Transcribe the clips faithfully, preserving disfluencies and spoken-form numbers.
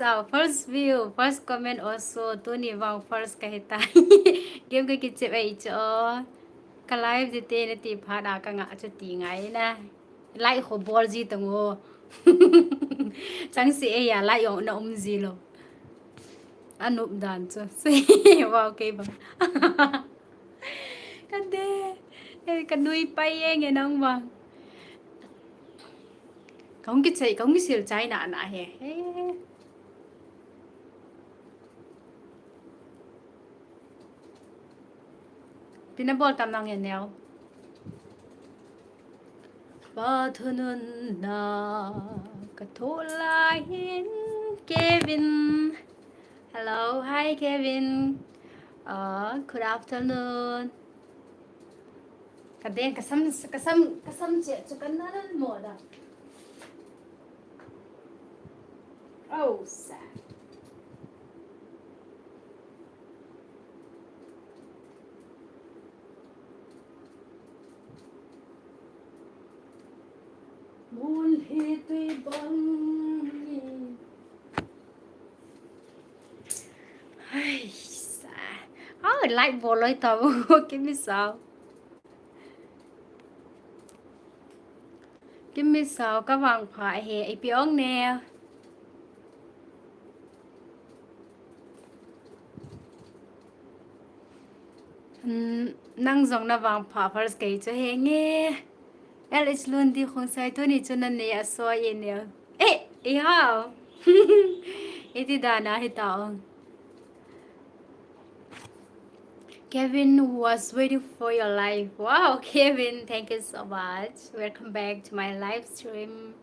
Sao, first view, first comment also, tuni vang first kahi tai. Game kakichep ahi chu. Ka live jite nati phat a kanga chu ti ngai na. Like ho bol ji tang o. Chang se e ya, like jong na um ji lou. Anop dan chu. Wow, kei bang. Ka de. Eh, ka nui pai e nge nang bang. Ka hung kichai, ka hung kisil chai na na he. Eh. Ipi na bol tam nang e neo. Pa thunun na ka thoh lai hin Kevin. Hello, hi Kevin. Uh, good afternoon. Ka deng ka sam, ka sam, ka sam che chu ka nal mo da. Oh, sa. Mun hi tui bang ni. Ai, sa. Oh, like bol loi ta bu. Kimi sao. Kimi sao ka vangpha he, ipi ong ne. Hmm, nang jong na vangpha first kei chu he nge. L H Lundi Khongsai tuni chu na nei a soi e neo. Eh, i hao. Iti dan a hi ta ong. Kevin was waiting for your live. Wow, Kevin, thank you so much. Welcome back to my live stream.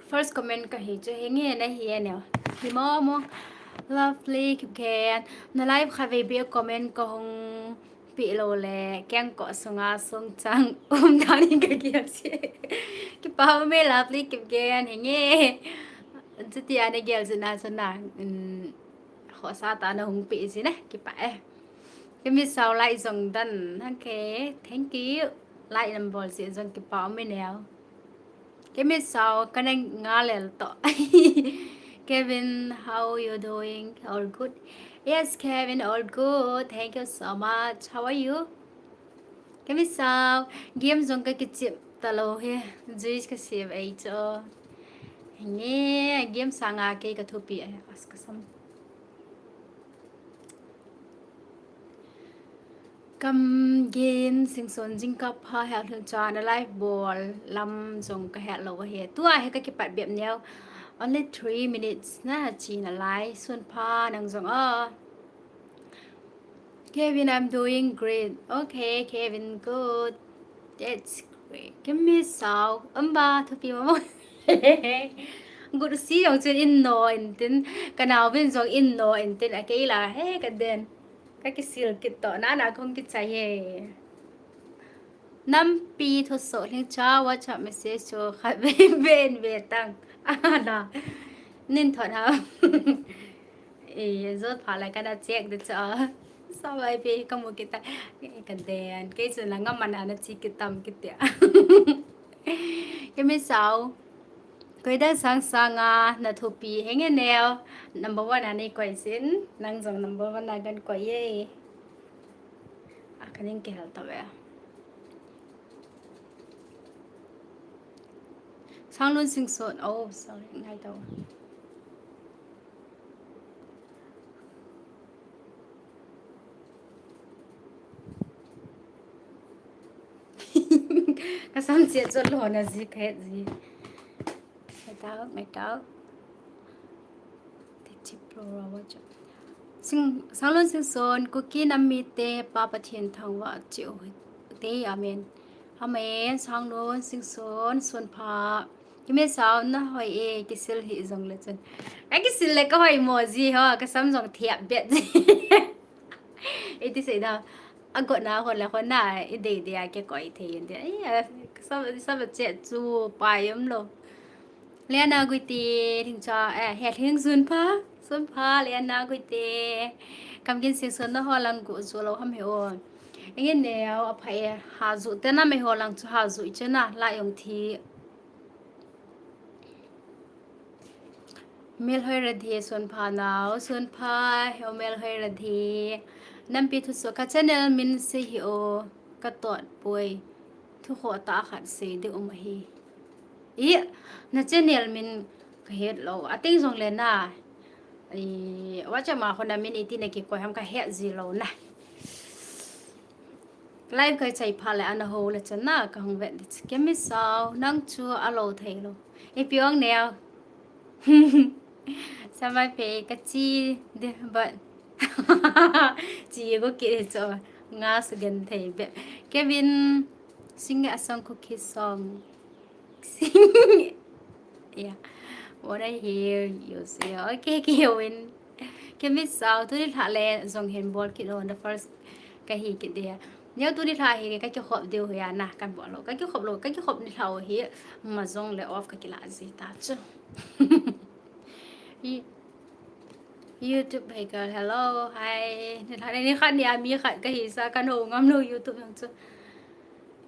First comment kahi chu, hi nge na hi e neo. Hi mo mo. Lovely, Kipgen. Na live kha vei be comment ka hung pe lou le, keng ko sunga sung chang um dan in ka gel si. Kipa me Lovely, Kipgen, hi nge. Chuti a na gel chu na chu na. Um, khosa ta na hung pe si na, kipa e. Kimi sao like jong dan. Okay, thank you. Like number si jong kipa me neo. Kemi sao ka neng nga lel to. Kevin, how you doing? All good? Yes, Kevin, all good. Thank you so much. How are you? Kemi sao, game jong ka kichep ta lou he. Juice ka save ai cho. Nge, game sanga kei ka thupi ai. As ka sam. Kam gen Singson jingkah pha hel hin cha na live bol lam jong ka hel lou ahi. Tua hi ka kipat bep neo. Only three minutes na chi na lai. Sun pha nang jong a. Kevin, I'm doing great. Okay, Kevin, good. That's great. Give me sao. Amba thupi mo mo. Good si jong chun in no in tin. Ka nau vin jong in no in tin. A kei la he ka den. Ka kisil kit to. Na na kong kichai he. Nampi thusoh lhingcha WhatsApp message chu khat ve ve in ve tang. Ana. Nin thot ha. Eh, jot pha lai ka na check de cha. Sao ai pe ka mu kit ta. Eh, ka den. Kei chu la ngam ana na chi kit tam kit tia. Kemi sao. Koi dan sang sanga na thupi henge neo. Number one a nei koi sin. Nang jong number one a kan koi e. A ka ning kihel ta ve. Sanglun Singson. Oh, sorry. Ngai tau. Ka sam sia chot lo na ji ka het ji. Ngai tau, ngai tau. Te chip lo ra wa cha. Sing, Sanglun Singson, Kuki nam mite, Pa Pathen thangvah cheh u hite, amen. Amen, Sanglun Singson, sun pha. Kime sao na hoi e, kisil hih jong le chun. Ka kisil le ka hoi mo ji ho, ka sam jong thiap bet ji. Iti sei da. A got na hon la hon na, i dei dei a kikoi thei in dei. Ai, a, ka sam, sam che chu pai um lo. Liana Guiti, Lhingcha, eh, he Lhing Sun pha. Sunpha le Anna Guite. Kamgin Singson, naho lang go ju lou ham he o. Engin neo, apha e, ha ju te na, meiho lang chu ha ju i chena, la yong thi. Melhoi Radhe, Sunpha nao, Sunpha, heo Melhoi Radhe. Nampi thusoh, ka channel min sei hih o, ka tot poi. Thu khoh tah khat sei ding um ahi. I, na channel min ka het lou. Ateng jong le na. I, WhatsApp ma khun a min iti na kikoi ham ka het ji lou na. Live ka chai pha le ana ho le chan na ka hung vet le. Kemi Sao, nang chu a lo thei lou. Ipi ong neo. Samai pe ka chi de, but chi go ki cho. Nga su gen thei be. Kevin, sing a song, Kuki song. Sing. Yeah. What I hear you say. Okay, Kevin. Kemi Sao, tuni lha le jong hin bol kit on the first ka hi kit dia. Neo tuni lha hi ka kikhop diu hi a na, kan bol lou. Ka kikhop lou, ka kikhop ni lha hi ma jong le off ka kila ji ta chu. I, YouTube hacker, hello, hi. Ni lha ni khat ni a mi khat ka hi sa kan ho ngam lou YouTube jong chu.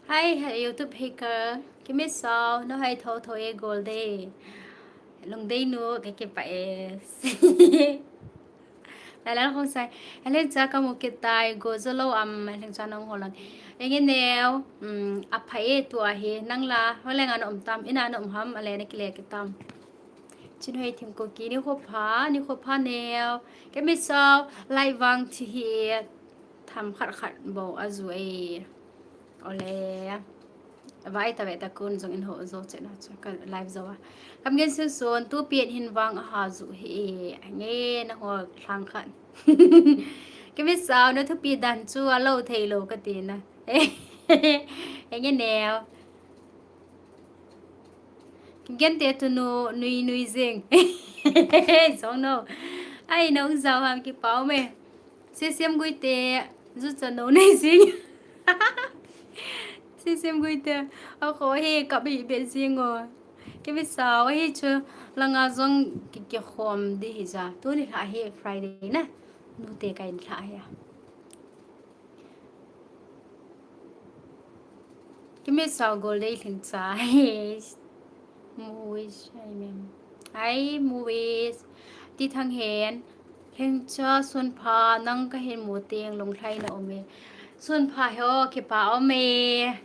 Hi, hi, YouTube hacker. Kemi Sao, na hai tho tho e gol de. Lungdei nu, ka kipah e. Lailang Khongsai. Helen cha ka mu kit tai, go jo lou am, Helen cha nang ho lang. Engin neo, um, apha e tua hi, nang la, hoileng a na um tam, ina na um ham, ale na kile kit tam. Chinhoi Thim Kuki, ni kho pha, ni kho pha neo. Kemi Sao, lai vang thi hi, tham khat khat bou a ju e. Ole. Vai ta ve ta kun jong in ho jo che na chu ka live jo a. Kamgen Singson, tu pian hin vang a ha ju hi. Nge na ho thlang khat. Kemi Sao, na thupi dan chu a lo thei lou ka ti na. Engin neo. Kingen te tu nu nui nui jing. Jong no. Ai, nong jao ham, kipah me. Sisiam Guite, ju cha no nei jing. Sisiam Guite, a kho hi kap hi be jing o. Kemi Sao, hi chu langa jong ki, kikhom di hi ja. Tuni lha hi Friday na. Nu te kai lha hi a. Kemi Sao, gol dei lhin cha. Movies, I mean. Ai, movies. Ti Thang Hen. Lhin cha, Sunpha, nang ka hin mu teng lunglhai na um e. Sunpha he o, kipah um e.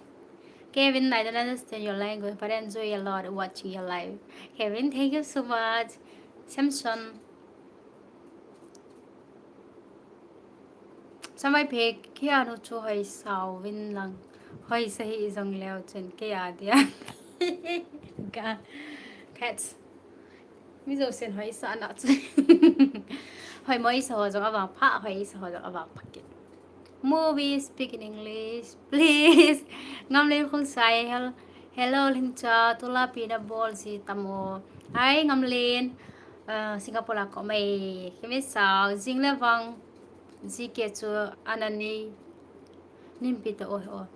Kevin, I don't understand your language, but I enjoy a lot watching your live. Kevin, thank you so much. Samson. Samai phe, kei a nu chu hoi sao vin lang. Hoi sa hi jong leo chun kei a dia. Ka. Cats. Mi jo sen hoi sa na chu. Hoi mo i sa ho jong avang pha, hoi i sa ho jong avang pha kit. Movie, speak in English, please. Ngamlen Khongsai, hel-, hello, Lhincha, tula pi na bol ji tam o. Hi, Ngamlen. Uh, Singapore a ko mai. Kemi Sao, jing le vang. Ji ke chu anani. Nin pi ta o, o.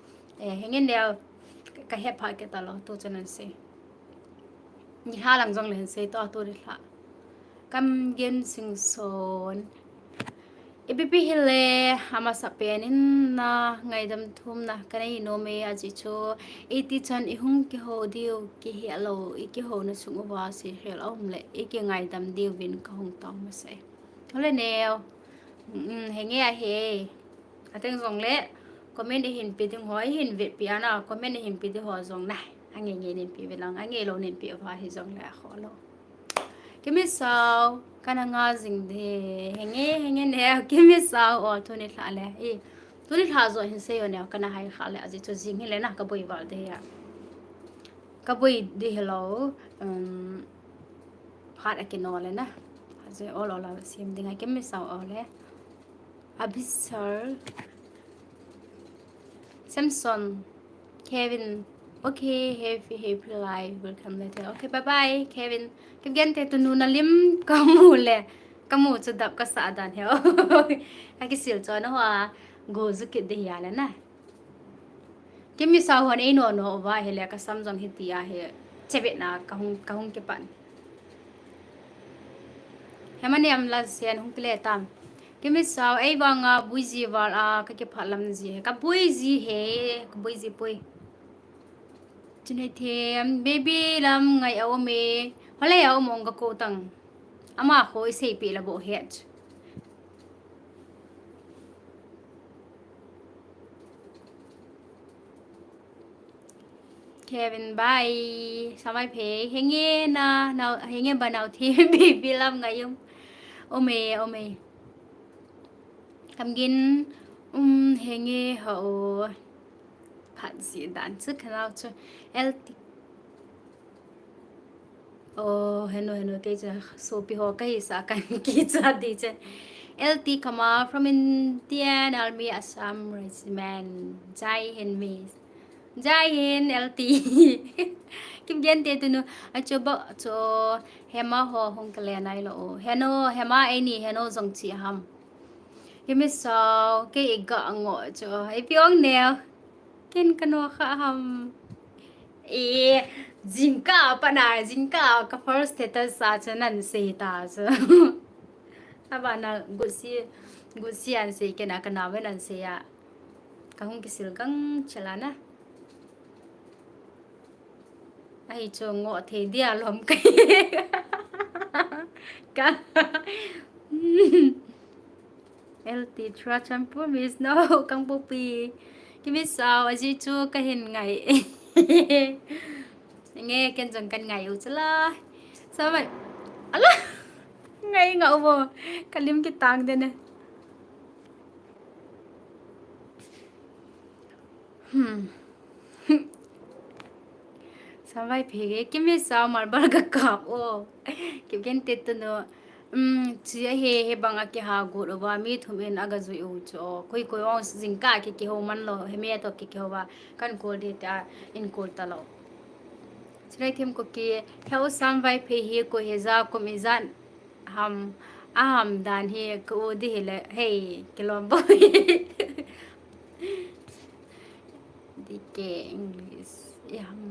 Eh, hengin le ka he pha ke ta lo, tu chu nan se. Ni ha lang jong le hin sei to, tu ri hla. Kamgen Singson. Ipi pi hile, amasa pen in na ngaidam thum na ka nei nom e, aji chu. Iti chan i hung kiho diu, kihe lo, i kiho na sung uva si hel a um le, i kingaidam diu vin ka hung tao masa e. Hole neo. Mm, henge a he. Ateng jong le, comment i hin pi ding ho, i hin vet pi ana, comment i hin pi ding ho jong na. Ange nge nin pi ve lang, ange lo nin pi va hi jong le a kho lo. Kemi Sao, kana nga jing de. Henge, henge ne, Kemi Sao, o, tuni hla le. I, tuni hla jo hin sei o ne, kana hai kha le, aji chu jing hi le na, ka boi val de ya. Ka boi de hello. Um, phat a kino le na. Aji ol ol a sim ding a Kemi Sao o le. Abisal. Samson. Kevin. Okay, happy, happy life. Welcome later. Okay, bye bye, Kevin. Kevin te tu nu na lim ka mu le. Ka mu chu dap ka sa dan he. Ka kisil cho na ho a. Go zu kit de hi a le na. Kemi Sao hon ei no no va hi le ka sam jong hi ti a hi. Chebet na ka hung, ka hung kipan. Hema niam la sen hung kile tam. Kimi sao ei vanga buiji val a ka kiphat lam ji he. Ka buiji he, ka buiji pui. Chine the, baby lam ngai a um e. Hole a um ong ka ko tang. Ama kho i sei pi la bo het. Kevin, bye. Samai phe, henge na, nau, henge ba nau thi, baby lam ngai um. Ome, ome. Kam gin, um, henge ho. Phat ji dan chu kanau chu. L T. Oh, heno, heno, kei chu sopi ho kahi sa kan kicha di chen. L T Kama from Indian Army Assam Regiment. Jai Hind, miss. Jai Hind, L T. Kim Gen te tunu. Acho ba, cho, Hema ho hung kale nai lo. Heno, Hema ei ni, heno jong chi ham. Kimi sao, kei i ga ngo cho. Ei pi ong neo. Ken ka no kha ham. E, jingkah pa na, jingkah ka first status a chu nan sei ta chu. Aba na gusi, gusi an sei kena ka na ve nan sei a. Ka hung kisil gang chala na. Ahi chu ngo thei dia lom kai. Ka. L T Churachandpur, miss no, Kangpokpi. Kimi sao, aji chu kahin ngai. Nge ken jong kan ngai u chala. Sao mai. Ala. Ngai nga u bo. Kalim kitang den e. Hmm. Samvai phe ge, kimi sao marble ka kap o. Kim Gen te tunu. Um, chi a he, he bang a kiha got uva, mi thum in aga jui u chu. Koi, koi ong jingkah ki, kiho man lo, he me to ki, kiho va, kan kol de ta, in kol ta lo. Chulai thim ko ki, he u Samvai phe hi ko he ja kum ijat ham, a ham dan hi ka u di hi le, hei, kilom bo. D K English. I ham.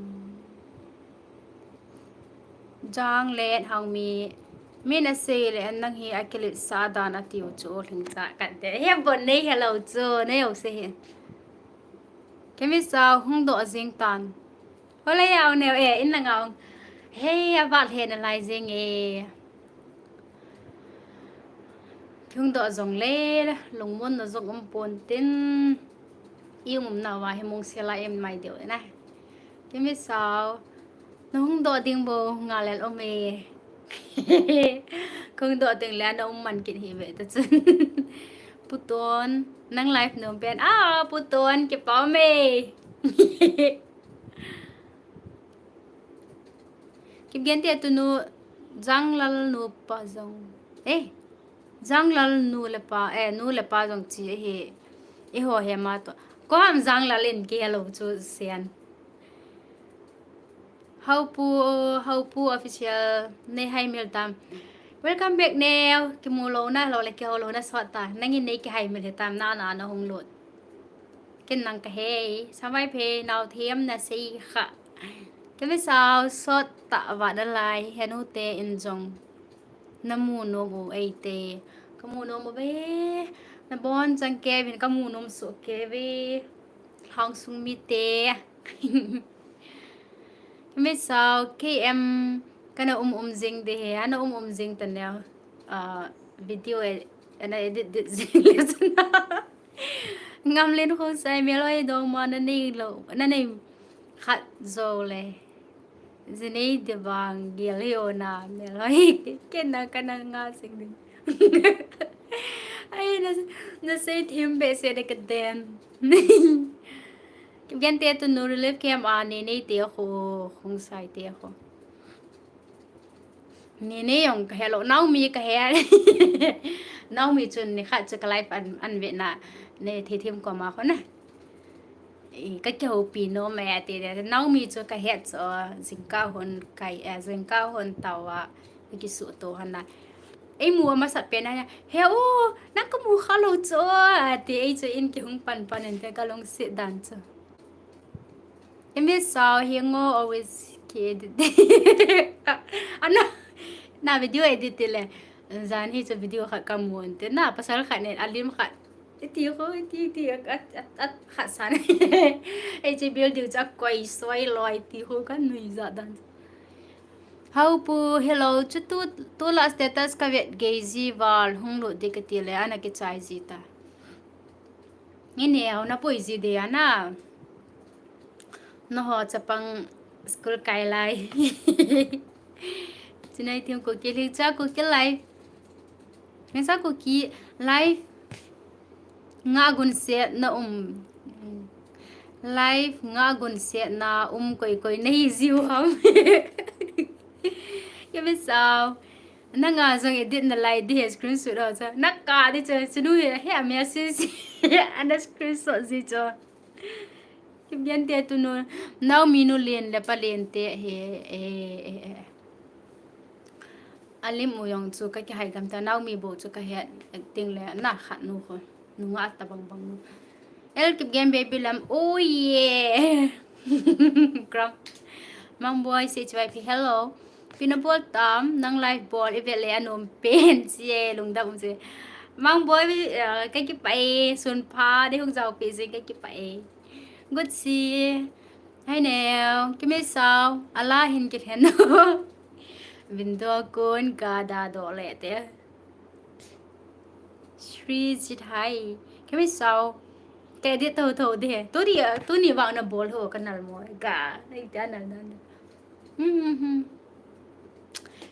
Jang let hang mi. Min a sei le an nang hi a kilit sa dan a tiu chu hling cha kan te. He bon nei hello chu, nei o se he. Kemi sao hung do jing tan. Hola yau neo e, in la ngau. Hei, a val he na lai jing e. Hung do jong le, lungmon na jong um pon tin. I um na va he mong se la em mai deu na. Kemi sao. Na hung do ding bo nga lel um e. Kung do ding le na um man kit hi ve ta chun. Puton, nang live nom pen. Ah, Puton, kipau me. Kim Gen te tunu Janglal nu pa jong. Eh, Janglal nu le pa, eh, nu le pa jong chi ahi. Eiho he ma to. Ko ham Janglal in ki hello chu sian. Haupu, Haupu official nei hai mil tam. Welcome back neo. Kimu lo na lo le kiho lo na sot ta. Nangin nei ki hai mil he tam na na na hung lut. Ken nang ka hei, Samvai phe, nau thiam na sei kha. Kemi sao sot ta va da lai, henu te in jong. Na mu nom u ei te. Ka mu nom u ve. Na bon chang ke vin ka mu nom su ke ve. Hang sung mi te. Kemi sao K M kana um um jing de he, ana um um jing ta neo. Ah, video e, ana edit edit jing le chun. Ngamlen Khongsai, Melhoi dong ma na nei lo, na nei khat jo le. Jinei de bang gel hi o na Melhoi. Ken na kana nga sing ding. Ai na, na sei thim be se de ka den. Kim Gen te tunu relief camp a nei nei te kho, Khongsai te kho. Nei nei jong ka he lo, Naomi ka he. Naomi chun ni khat chu ka live an, an ve na, nei thei thim ko ma kho na. I, ka kihoupi nom e ti de. Naomi chu ka het chu, jingkah hon kai, eh, jingkah hon tao a, ka kisuto hon na. Ei mu a masat pen a, he u, nang ka mu kha lo chu, ati ei chu in kihung pan pan in te ka lungset dan chu. Imi sao hi ngo always ki edit. Ana, na video edit le. Jan hi chu video khat kamun te na, pasal khat nen alim khat. Iti ho, iti, iti, at, at, at, khat san. Ei chu building chu akoi soi loi ti ho kanui ja dan. Haupu, hello, chu tu, tu la status kavet gei ji val, hung lut di kati le, ana kichai ji ta. Nge neo, na pui ji de ana. Naho chapang school kai lai. Chinai thim ko ke ling cha ko ke lai. Nge sa ko ki life nga gun set na um. Life nga gun set na um koi koi na hi jiu ham. Ke me sao. Na nga jong edit na lai di he screenshot ho cha. Na ka di cha chunu he he a message. Ana screenshot ji cha. Kibian te tu nu. Naomi nu len le pa len te he, he, he, he. Alim u jong chu ka kihai gam ta, Naomi bou chu ka het acting le na khat nu ho. Nunga ta bang bang nu. El Kipgen baby lam, oh yeah. Kram. Mang boy C H Y P, hello. Pina bol tam, nang live bol, i vet le anom pen, si e, lungdam um si. Mang boy, eh, ka kipah e, sun pha, de hung jao pi si, ka kipah e. Good si. Hai neo, kime sao, ala hin ki hen. Window kun ka da do le te. Sri Jit hai. Kime sao. Ka edit tho tho de. Tu ni, tu ni vang na bol ho ka nal mo. Ga, ai ta nal nal. Hmm, hmm, hmm.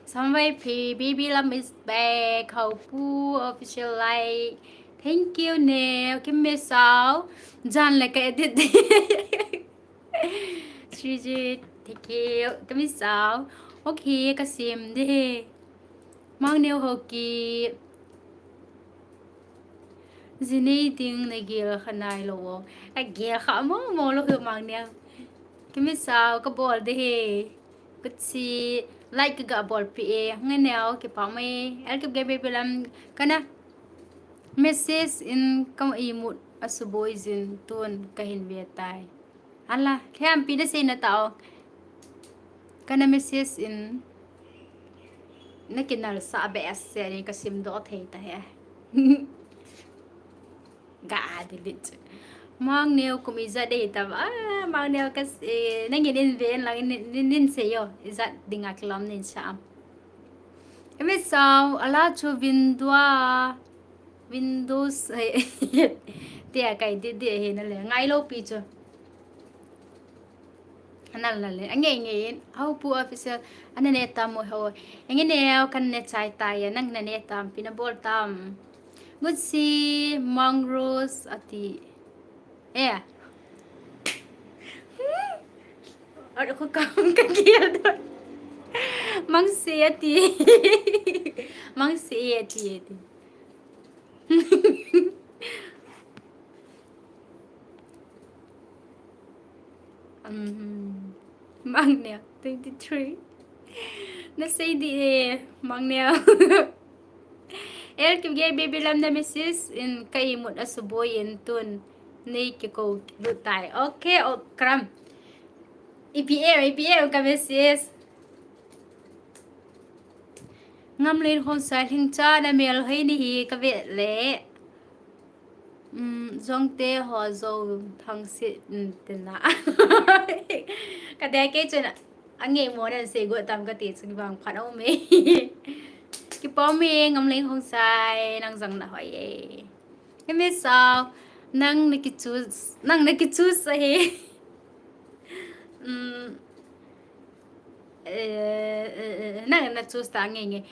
Samvai P, baby lam is back. Haupu official like. Thank you neo. Kime sao. Jan le ka edit de. Sri Jit, thank you. Kame sao. Okay, ka sim de. Mang neo ho ki. Jinei ding na gel kha nai lo. A gel kha mo mo lo ho Mang neo. Kame sao ka bol de he. Ka chi like ka ga bol pi e. Nge neo kipah mai. El Kipgen baby lam kana. Message in ka imut a suboi jin tun ka hin ve tai. Ala, khe ampi na sei na tao. Kana message in na kinal sa be ase ni ka sim do thei ta he. Ga delete. Mang neo kum ijat de ta ba. Ah, Mang neo ka s-, eh, nangin in ve lang nin, nin, nin sei yo. Ijat dinga kilom nin sa am. Kame sao, ala chu window a, Windows, eh, te a kai di di he na le, ngai lo pi chu. Ana la le, ange nge, Haupu official, ana ne tam mo ho. Ange neo, kan ne chai ta ya, nang na ne tam, pina bol tam. Good si, Mang Rose, ati. Eh. Ar ko kam ka kiel do. Mang se ati. Mang se ati ati. Mhm. Mang neo, twenty-three. Na sei di e, Mang neo. El Kipgen baby lam na message in ka imut a suboi in tun. Nei kiko lut tai. Okay, o kram. I P M, I P M ka message. Ngamlen Khongsai Lhingcha na mel hoi ni hi ka ve le. Um, Jongte ho jo thang si, um, tina. Ka de ke chuna. Ange mo na sei go tam ka ti chu vang phat o me. Kipah me Ngamlen Khongsai nang jang na hoi e. Kame sao, nang na ki choose, nang na ki choose ahi. Um, eh, eh, eh, nang na choose ta nge nge.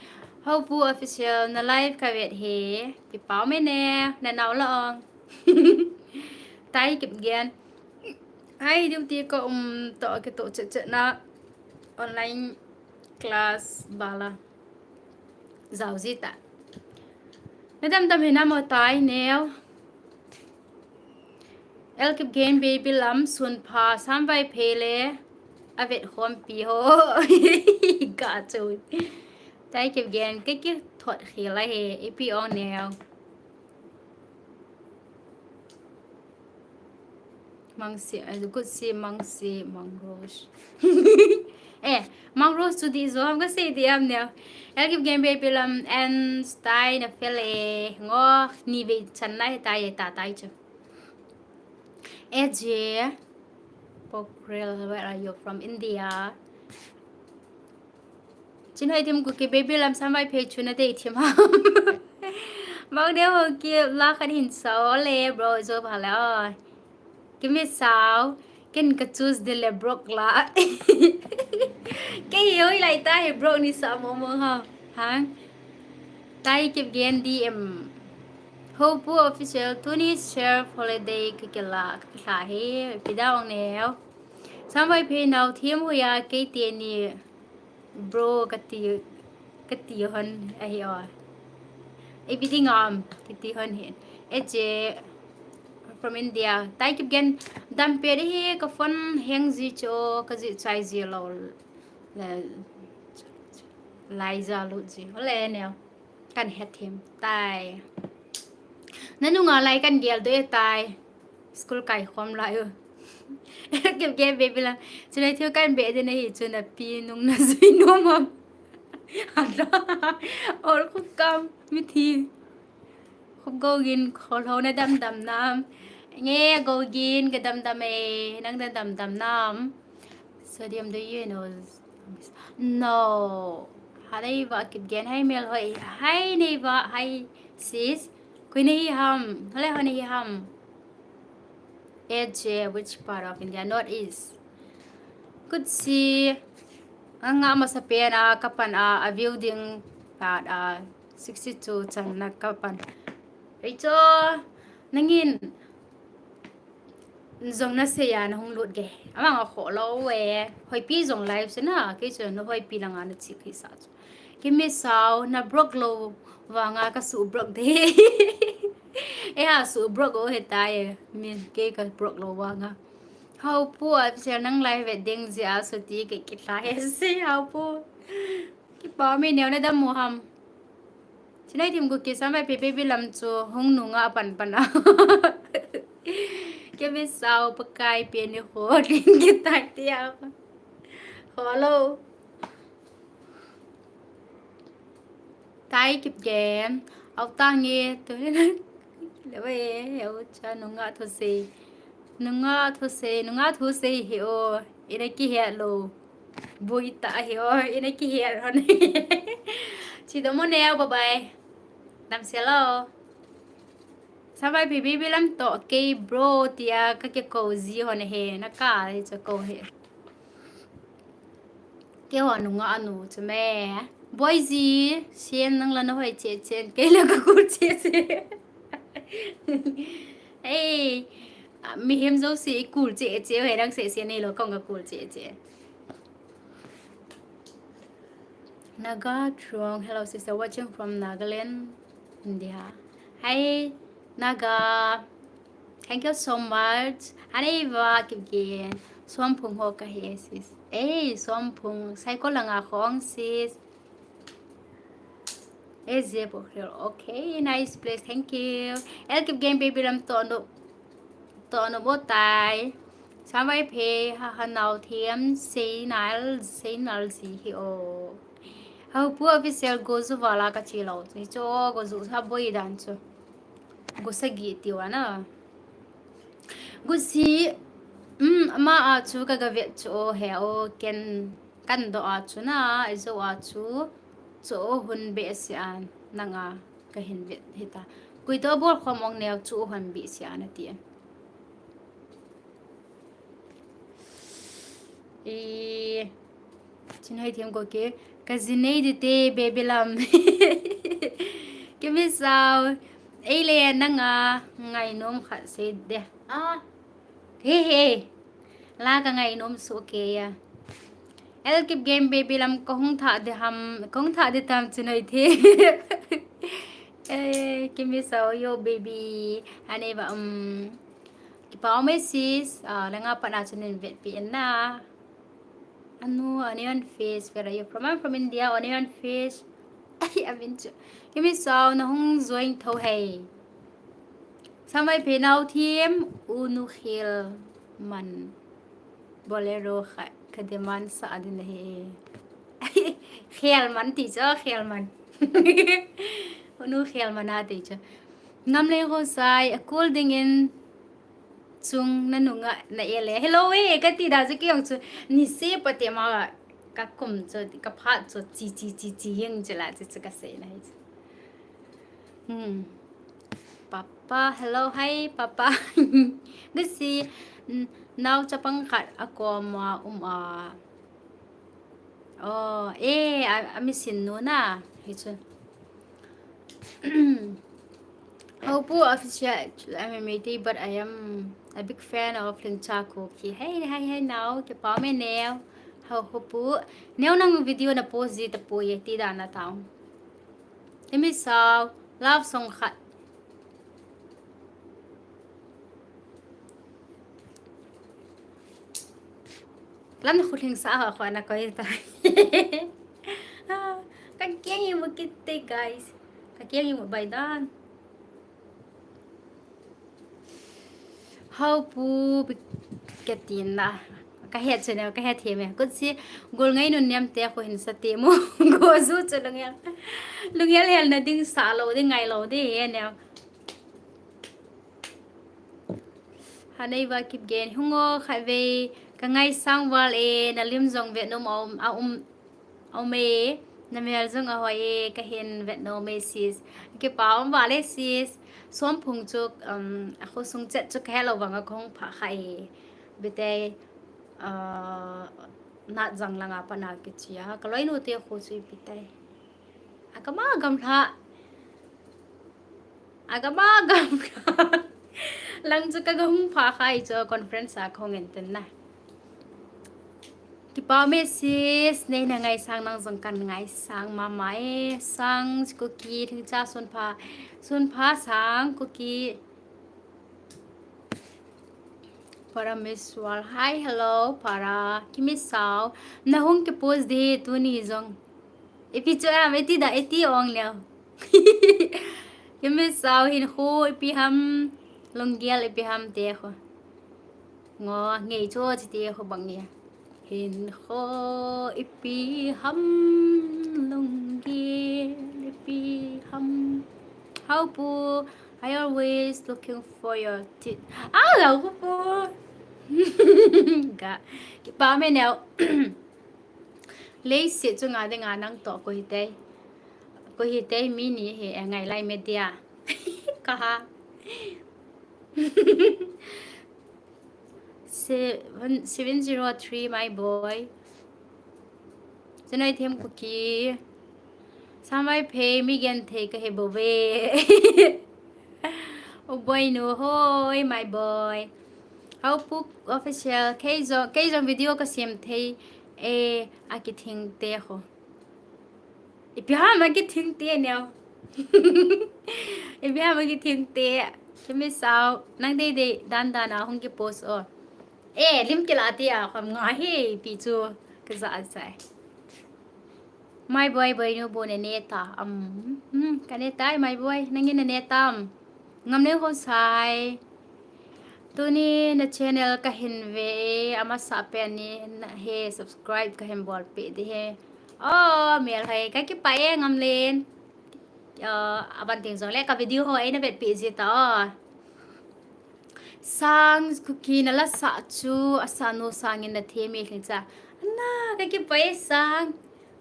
Haupu official na live ka vet he. Kipah me ne, na nau la ong. Tai Kipgen. Ai, duty ko um to ke to chet chet na online class bala. Jao ji ta. Na dam dam hi na mo tai neo. El Kipgen baby lam sun pha Samvai Phele. A vet khom pi ho. Ka chu. Tai Kipgen ke ki thot khel a he. I pi ong neo. Mangsi, eh, good si, Mangsi, Mangrose. Eh, Mangrose chu di zo ham ka sei di am neo. El Kipgen baby lam and style na fele. Ngo, ni ve chan na he tai, ta tai chu. A J Pokhrel, where are you from? India. Chinhoithim Kuki baby lam Samvaiphei chu na dei thim ham. Bang deu ho ki la khat hin sao le bro zo pha le oi. Kimi sao, ken ka choose de le Brock la. Kei hoi lai ta he Brock ni sa mo mo ha. Ha? Tai Kipgen D M. Hopu official tuni share holiday ka kila, ka kila he. Pida ong neo. Samvaiphei nao thim hoya kei te ni. Bro, kati, kati hon ahi o. Everything um, kati hon hi. A J from India. Tai Kipgen dam pe hi ka phone hang ji cho, ka ji chai ji lo. La, lai ja lu ji. Hole neo. Kan het him tai. Na nunga lai kan gel do e tai. School kai khom lai u. Kipgen baby lam. Chulai thil kan be de na hi chu na pi nung na zui nom am. Hala. Or khu kam mi thi. Khu go gin khol ho na dam dam nam. Nge go gin ka dam dam e. Nang da dam dam nam. Sodium, do you know? No. Hanei va Kipgen, hai mel hoi. Hai nei va, hai sis. Kui nei ham. Hale ho nei ham. A J, which part of India? Northeast. Good si. Anga masa pen a, ka pan a, a building part a, sixty-two chan na ka pan. Ei cho, nangin. Zong na sei a na hung lut ge. Amang a kho lo e. Hoipi zong live se na. Kei chu na hoipi langa na chi kei sa chu. Kimi sao na Brock lo vanga ka su Brock de. E ha su Brock o he ta e. Min kei ka Brock lo vanga. Hopu a sel nang live ve ding ji a su ti ke ki ta he se Hopu. Kipa mi neo na dam mo ham. Chinhoithim Kuki Samvaiphei baby lam chu hung nunga pan pan a. Kei mi sao Pakai pe ni ho ding ki tai tia. Hello. Tai Kipgen. Au ta nge tu le ve au cha nunga thu sei. Nunga thu sei, nunga thu sei hi o. Ina ki he lo. Bui ta hi o, ina ki he hon. Chi do mo neo, bye bye. Dam se lo. Samvaiphei baby lam to kei bro tia ka ke ko ji hon he na ka he cho ko he. Ke ho nunga anu chu me. Boy ji, sien nang la na hoi che chen kei la ka ku che che. Ei, mihem jouse i kul che che, he nang se se nei lo kong ka kul che che. Naga Trong, hello sister, watching from Nagaland, India. Hi, Naga. Thank you so much. Hanei va Kipgen. Somphung ho ka he sis. Ei, Somphung. Saikul langa khong sis. Eze Pokhrel. Okay, nice place. Thank you. El Kipgen baby lam to no. To no mo tai. Samvaiphei ha ha nao thiam sei nal, sei nal ji hi o. Hopu official go zu vala ka chi lo. Ni cho go zu sa boi dan chu. Go sa gi ti wa na. Go si, um, ama a chu ka ga vet chu o he o ken kan do a chu na, i zo a chu. Chu o hun be si an nanga. Ka hin vet hita. Kui to bol khom ong neo chu hon bi sia na ti. I, Chinhoithim Kuki. Ka ji nei di te baby lam. Kimi sao. Ei le nanga ngai nom khat sei de. Ah. He he. La ka ngai nom su ke ya. El Kipgen baby lam ka hung tha de ham, ka hung tha de tam chu noi the. Eh, Kimi sao yo baby. Ane ba, um, kipa o me sis, ah, la nga pa na chu nin vet pi en na. Anu, onion fish, where are you from? I'm from India, onion fish. Ai, amin chu. Kimi sao na hung join tho hei. Samvaiphei nao thiam, u nu khil. man Bolero kha, ka demand sa adin ahi. Khel man ti chu, khel man. Unu khel man a ti chu. Ngamleng Khosai, a kul dingin chung na nunga na ele. Hello e, ka ti da chu kei jong chu. Ni se pa te ma ka kum chu, ka phat chu, chi, chi, chi, chi, yeng chu la chu, chu ka sei na hi chu. Hmm. Papa, hello, hi, Papa. Gusi, n-, nao chapang khat a kom a um a. Oh, eh, a, a mi sin nu na, hi chu. Hopu official, I'm a Meitei, but I am a big fan of Lingcha Kuki. Hey, hi, hi, nao, kipa me neo. Ho, Hopu, neo nang video na post ji ta pu ye, ti da na tao. Hemi sao, love song khat. Lan khu thing sa ha khu na koi ta. Ah, ka kiang i mu kit te, guys. Ka kiang i mu bai dan. Hopu bi-, ka tin na. Ka het chu ne, ka het hi me. Kut si gul ngai nun niam te khu hin sa te mu. Go zu chu lunghel. Lunghel hel na ding sa lo, ding ngai lo, ding he ne. Hanei va kip gen hung o khat vei. Ka ngaisang val e, na lim jong ve nom a um, a um, a um e. Na mel jong a hoi e, ka hin ve nom e sis. Kipa um val e sis. Somphung chu, um, a khosung chet chu ka helo vang a kong pha kha e. Bitei, uh, nat jang langa pa na kichi a. Ka loinu te khu chu i bitei. A ka ma gam lha. A ka ma gam lha. Lang chu ka ga hung pha kha i chu conference a ka hung en ten na. Kipa me sis, nei na ngaisang nang jong kan ngaisang mama e. Sang Kuki thing cha sun pha, sun pha sang Kuki. Para Miss World. Hi, hello, Para. Kimi sao. Na hung ki post di tuni jong. Ipi chu am, iti da, iti ong leo. Kimi sao hin khu, ipi ham. Lunggel ipi ham te khu. Ngo, ngei chu chi te khu bang nge. Hin kho ipi ham, lunggel ipi ham. Hopu, I always looking for your tit. Ah, lau khu pu. Ga, kipa me neo. Leiset chunga dinga nang toh ko hi tei. Ko hi tei mi ni hi, eh, ngai lai me dia. Ka ha. Seven, seven zero three, my boy. Chinai Them Kuki. Samvaiphei, mi genthei ka he bou ve. O boy nu hoi, my boy. Hopu Official, kei jong, kei jong video ka sem thei e, a kithing te ho. Ipi ham a kithing te neo. Ipi ham a kithing te. Kimi sao, nang dei dei dan dan a hung ki post o. Eh, lim kila ti a, kham nga hi, pi chu, ka za a sai. My boy, boy nu bu ne ne ta. Um, hmm, ka ne tai, my boy, nang in ne tam. Ngamleng Khosai. Tuni na channel ka hin ve, amasa pen ni na he subscribe ka hin bol pe di he. Oh, mel hai, ka kipa e Ngamleng. Uh, aban ting jong le ka video ho ei na vet pe ji ta o. Sang Kuki na la sa chu, a sa nu sangin na them e Lhingcha. Ana, ka kipa e Sang.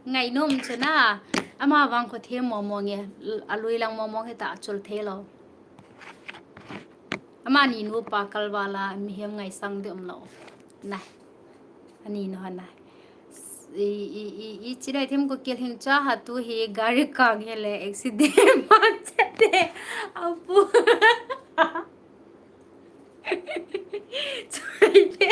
Ngai nom chu na. Ama vang kho them mo mo nge, a lui lang mo mo he ta chul thei lo. Ama ni nu pa kal vala, mihem ngaisang de um lo. Na. Ani nu hana. I, i, i, i, Chinai Them Kuki Lhingcha ha tu hi gari kang he le accident ma chate. Apu. Chai le.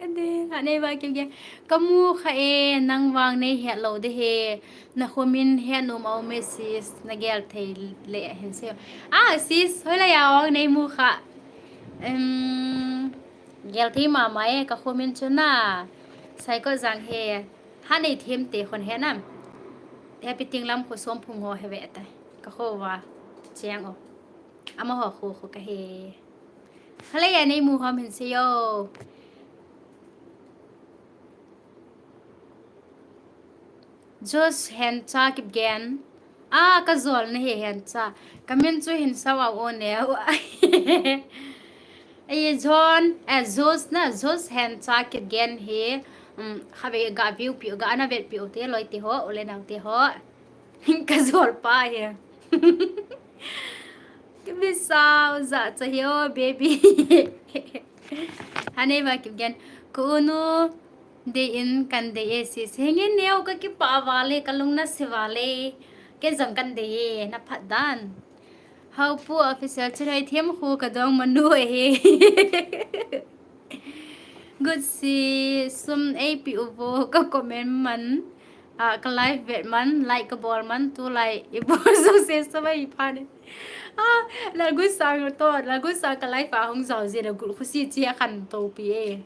Ade, ha nei ba kim ke. Ka mu kha e, nang vang nei het lo de he. Na khomin het nom a um e sis, na gel thei le hin se. Ah, sis, hoilai a ong nei mu kha. Em, Gel thei mama e, ka khomin chu na. Saikot jang he. Ha nei them te khon he nam. He pi ting lam kho Somphung ho he ve ta. Ka kho va. Cheng o. Ama ho kho kho ka he. Khalei a nei mu ham hin seiyo. Josh Hencha Kipgen. A, ka jol na hi Hencha. Ka min chu hin sao a o ne. Ei, John, eh, Josh na, Josh Hencha Kipgen hi. Um, khatvei ga view pi, ga na vet pi u te loi te ho, u le nau te ho. Ka jol pa hi. Kami sao ja cha hi o, baby. Hanei va Kipgen. Ko unu dei in kan dei e si. Singin neo ka kipa vale, ka lung na si vale. Ken jong kan dei e, na phat dan. Haupu official chilai thiam khu ka dong manu e. Good si sum ei pi u vo ka comment man. A, ka live vet man, like ka bol man, tu lai i bol so se so mai pha ne. A, la gu sa to, la gu sa ka live a hung jao je la gu khusi chi a khan to pi e.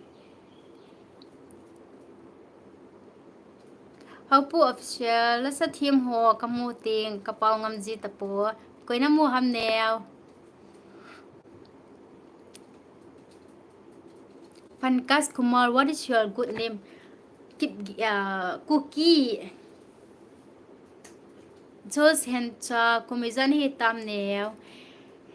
Haupu official, la sa thiam ho ka mu ting, ka pau ngam ji ta po. Koi na mu ham neo. Pankaj Kumar, what is your good name? Kip, uh, Kuki. Josh Hencha, kum ijat hi tam neo.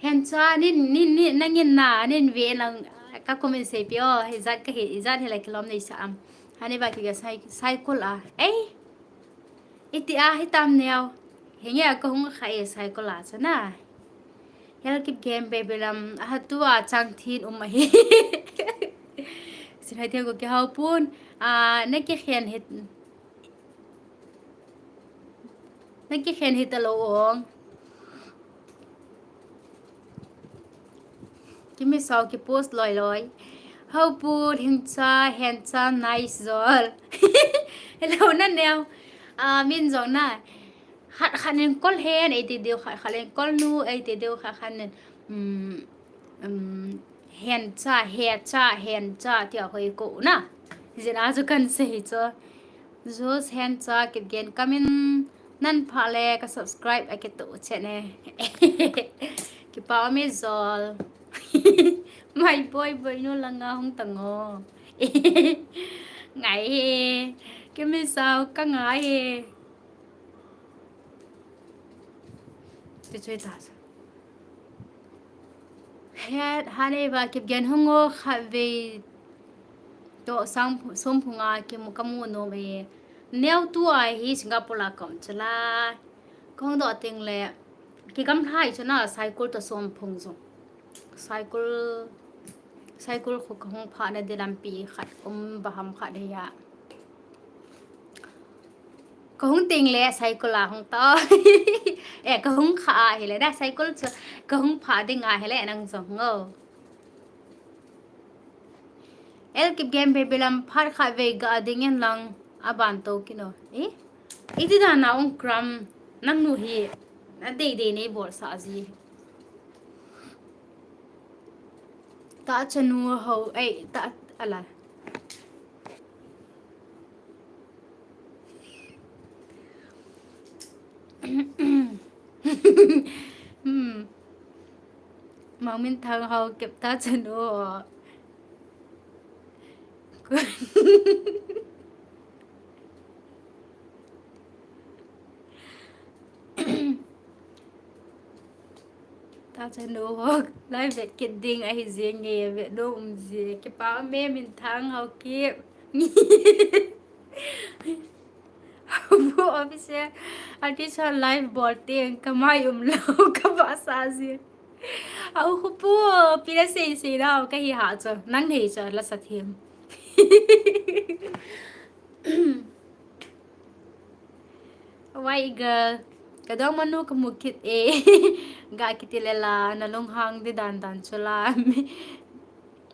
Hencha, nin, nin, nin, nangin na, nin ve nang, ka kum in sei pi o, ijat ka hi, ijat hi la kilom nei sa am. Hanei va ki ga sai, sai kul a. Ei! Iti a hi tam neo. Hinge a ka hung kha e sai kul a cha na. Hel Kipgen baby lam, a ha tu a chang thin um a hi. Sin hai thei ko ki hau pun. A, na ki khen hit. Na ki khen hit a lo ong. Kimi sao ki post loi loi. Hau pu hing cha, hen cha, nice jol. Hello na neo. A, min jong na. Khat khat nin kol hen, ei ti deu khat khat nin kol nu, ei ti deu khat khat nin, um, um, hen cha, he cha, hen cha, tia hoi ko na. Jin a chu kan sei chu. Josh Hencha Kipgen kamin nan pha le ka subscribe a ke to che ne. Kipa mi jol. Mai boi boi nu langa hung tango. Ngai he. Kimi sao ka ngai he. Ti chui ta. Het, hanei va Kipgen hung o khatvei to sang phu-, som phunga kimu kamu nom e. Neo tu a hi Singapore a kom chala. Kong do ting le. Ki gam hai chuna cycle to som phung jong. Cycle, cycle khu ka hung pha na di lampi khat um ba ham khat he ya. Ka hung ting le cycle a hung to. Eh, ka hung kha a hi le da cycle chu ka hung pha ding a hi le nang jong ngo. El Kipgen baby lam phat khat vei ga ding in lang a ban to kino. Eh? Iti da na ong kram nang nu hi na dei dei nei bol sa ji. Ta chanu ho, ei, ta ala. Hmm. Mang Min Thang ho kep ta chanu ho. Ta chanu ho, live vet kit ding ahi jing e, vet nom um ji. Kipa me Min Thang ho kep. Bu officer, artist ho live bol teng, ka mai um lo, ka ba sa ji. Au khu pu, pi la sei sei la, ka hi ha cho, nang hei cho, la sa them. Why girl? Ka dong manu ka mu kit e. Ga kiti le la, na lunghang di dan dan chu la. Mi,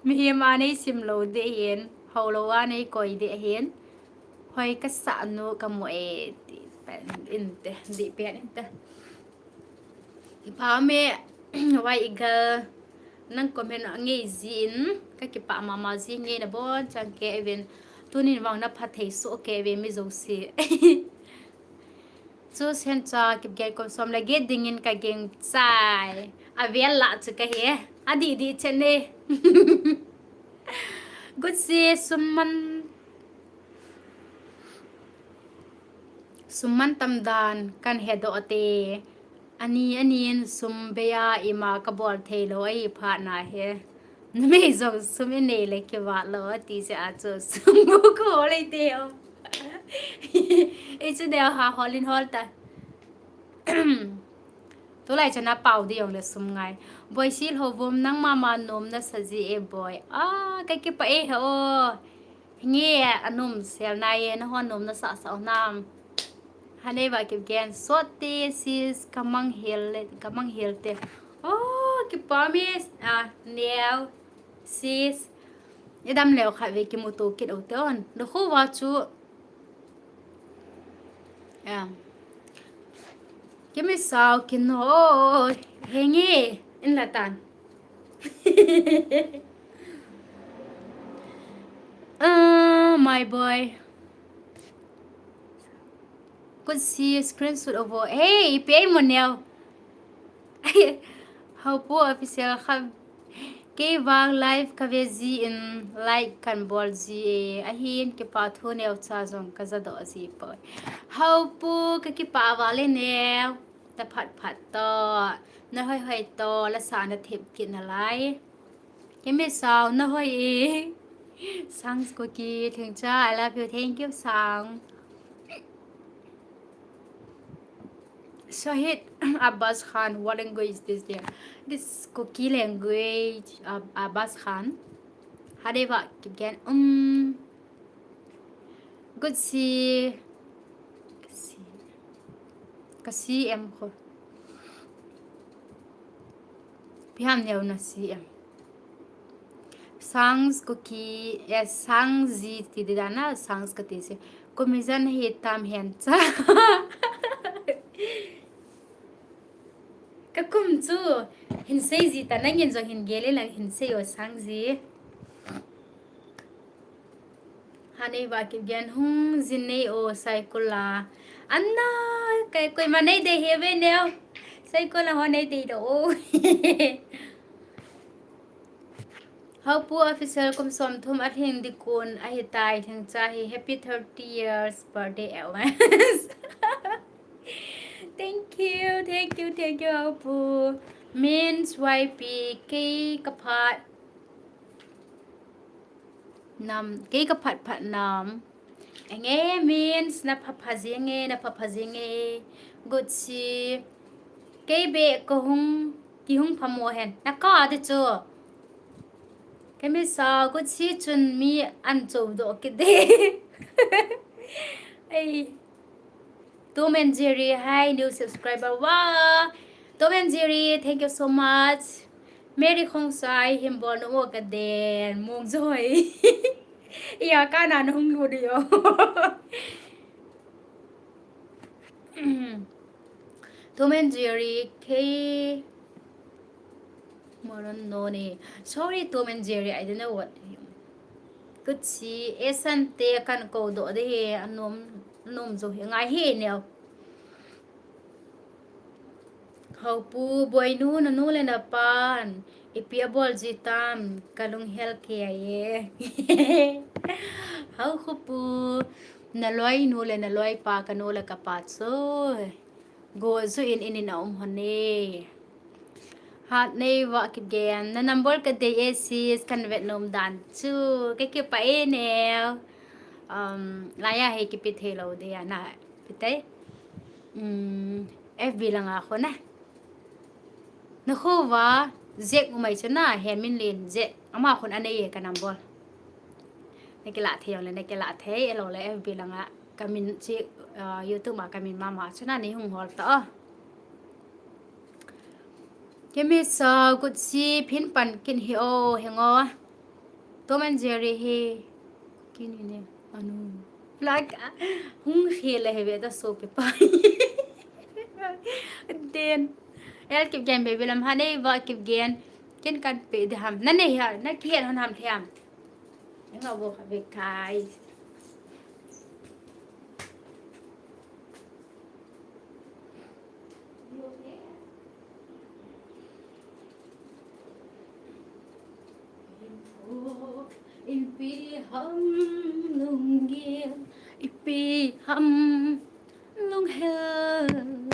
mihem a nei sim lo di hin, ho lo a nei koi di hin. Hoi ka sa nu ka mu e, ti pen in te, di pen in te. Kipa me, why girl? Nang comment a ngei jin, ka kipa mama ji ngei na bon chang ke even. Tunin vang na pha thei so ke even mi jouse. Chu sen cha Kipgen kom som le get ding in ka geng chai. Avel la chu kahe. Adih dih chen e. Good si sum man. Sum man tam dan kahe doh te. Ani, ani in sum bei a ima kabol thei lou ahi phat na hi. Numei jong sum inei le kivat lou ati jeh a chu sum bu kahol e te o. Ei chu neo ha hol in hol ta. Tulai chu na pau ding jong le sum ngai. Boisi Lhouvum, nangma ma nom nasa ji e boi. Ah, kakipah e he o. Nge anom sel nai e, nahon nom nasa sa o nam. Haneiva Kipgen, sot te sis, kamang hel le, kamang hel te. Oh, kipah e, ah, neo, sis. Idam leu khat ve kimuto kit u te on. Nakho va chu. Ya. Kimi sao kin ho, henge, in la tan. Ah, my boy. Good si screenshot of. Hey, pay mo neo. Haupu official kha. Kei vang live kave ji in like kan bol ji e. Ahin kipah thu neocha jong kaja doh ji poi. Haupu kakipah val e neo. Na phat phat to. Na hoi hoi to. La sa na thep kit nalai. Kimi sao na hoi e. Sang Kuki Thengcha, I love you. Thank you, Sang. Shahid Abbas Khan, what language is this there? This Kuki language, Ab- Abbas Khan. Haneiva Kipgen, um, good si, kasi, kasi em ko. Piham neo na si em. Sang Kuki, eh, Sang ji ti di dana, Sang kati si. Kum ijat hi tam hen cha. Ka kum chu hin sei ji ta, nangin jong hin gel in lang hin sei o Sang ji. Haneiva Kipgen, hung jin nei o Saikul a. Anna, kei koima nei dei he ve neo. Saikul a ho nei dei doh o. Haupu official, kum som thum alhing ding kon ahitai, Thengcha hi happy thirty years birthday advance. Thank you, thank you, thank you, Haupu. Means Y P, kei ka phat nam, kei ka phat phat nam. Enge Means, na pha pha jing e, na pha pha jing e. Good si. Kei be ka hung, kihung phamo hen. Na ka de chu. Kei mi sa, good si chun mi an cho doh kit de. Ei. Tom and Jerry, hi, new subscriber. Wow. Tom and Jerry, thank you so much. Mary Khongsai, hin bol nom o ka den. Mong joi. Iya, ka na hung lu di o. Tom and Jerry, kei Moron no ni. Sorry, Tom and Jerry, I don't know what. Good si, esan te kan ko doh de he, anom, nom jo he, ngai he neo. Haupu, Boinu, na nu le na pan, ipi abol ji tam, ka lunghel kei e. Haupu, na loi nu le na loi pa, ka nu le ka pa chu. Go ju in in in a um hon e. Haneiva Kipgen, na number ka dei e sis, kan vet nom dan chu, ka kipah e neo. Um, laiya he kipe thei lou de a na, pe tai. Um, F B langa khun a. Na kho va, Jack umai chu na, he min len Jack. Ama khun anei e ka number. Na kila thei jong le, na kila thei, elo le F B langa. Ka min chi, ah, YouTube ma ka min mama chu na nei hung hol ta o. Kei mi sa good si phin pan kin hi o, heng o. Tom and Jerry hi. Kin hi ne, anu. Like, ah, hung hi le he ve ta so pe pa. Den. El Kipgen baby lam haneiva Kipgen. Kin kan pe de ham. Na nei ha, na kihen hon ham thiam. Nga bo kha be kai. Ipi ham lunggel, ipi ham lunghel,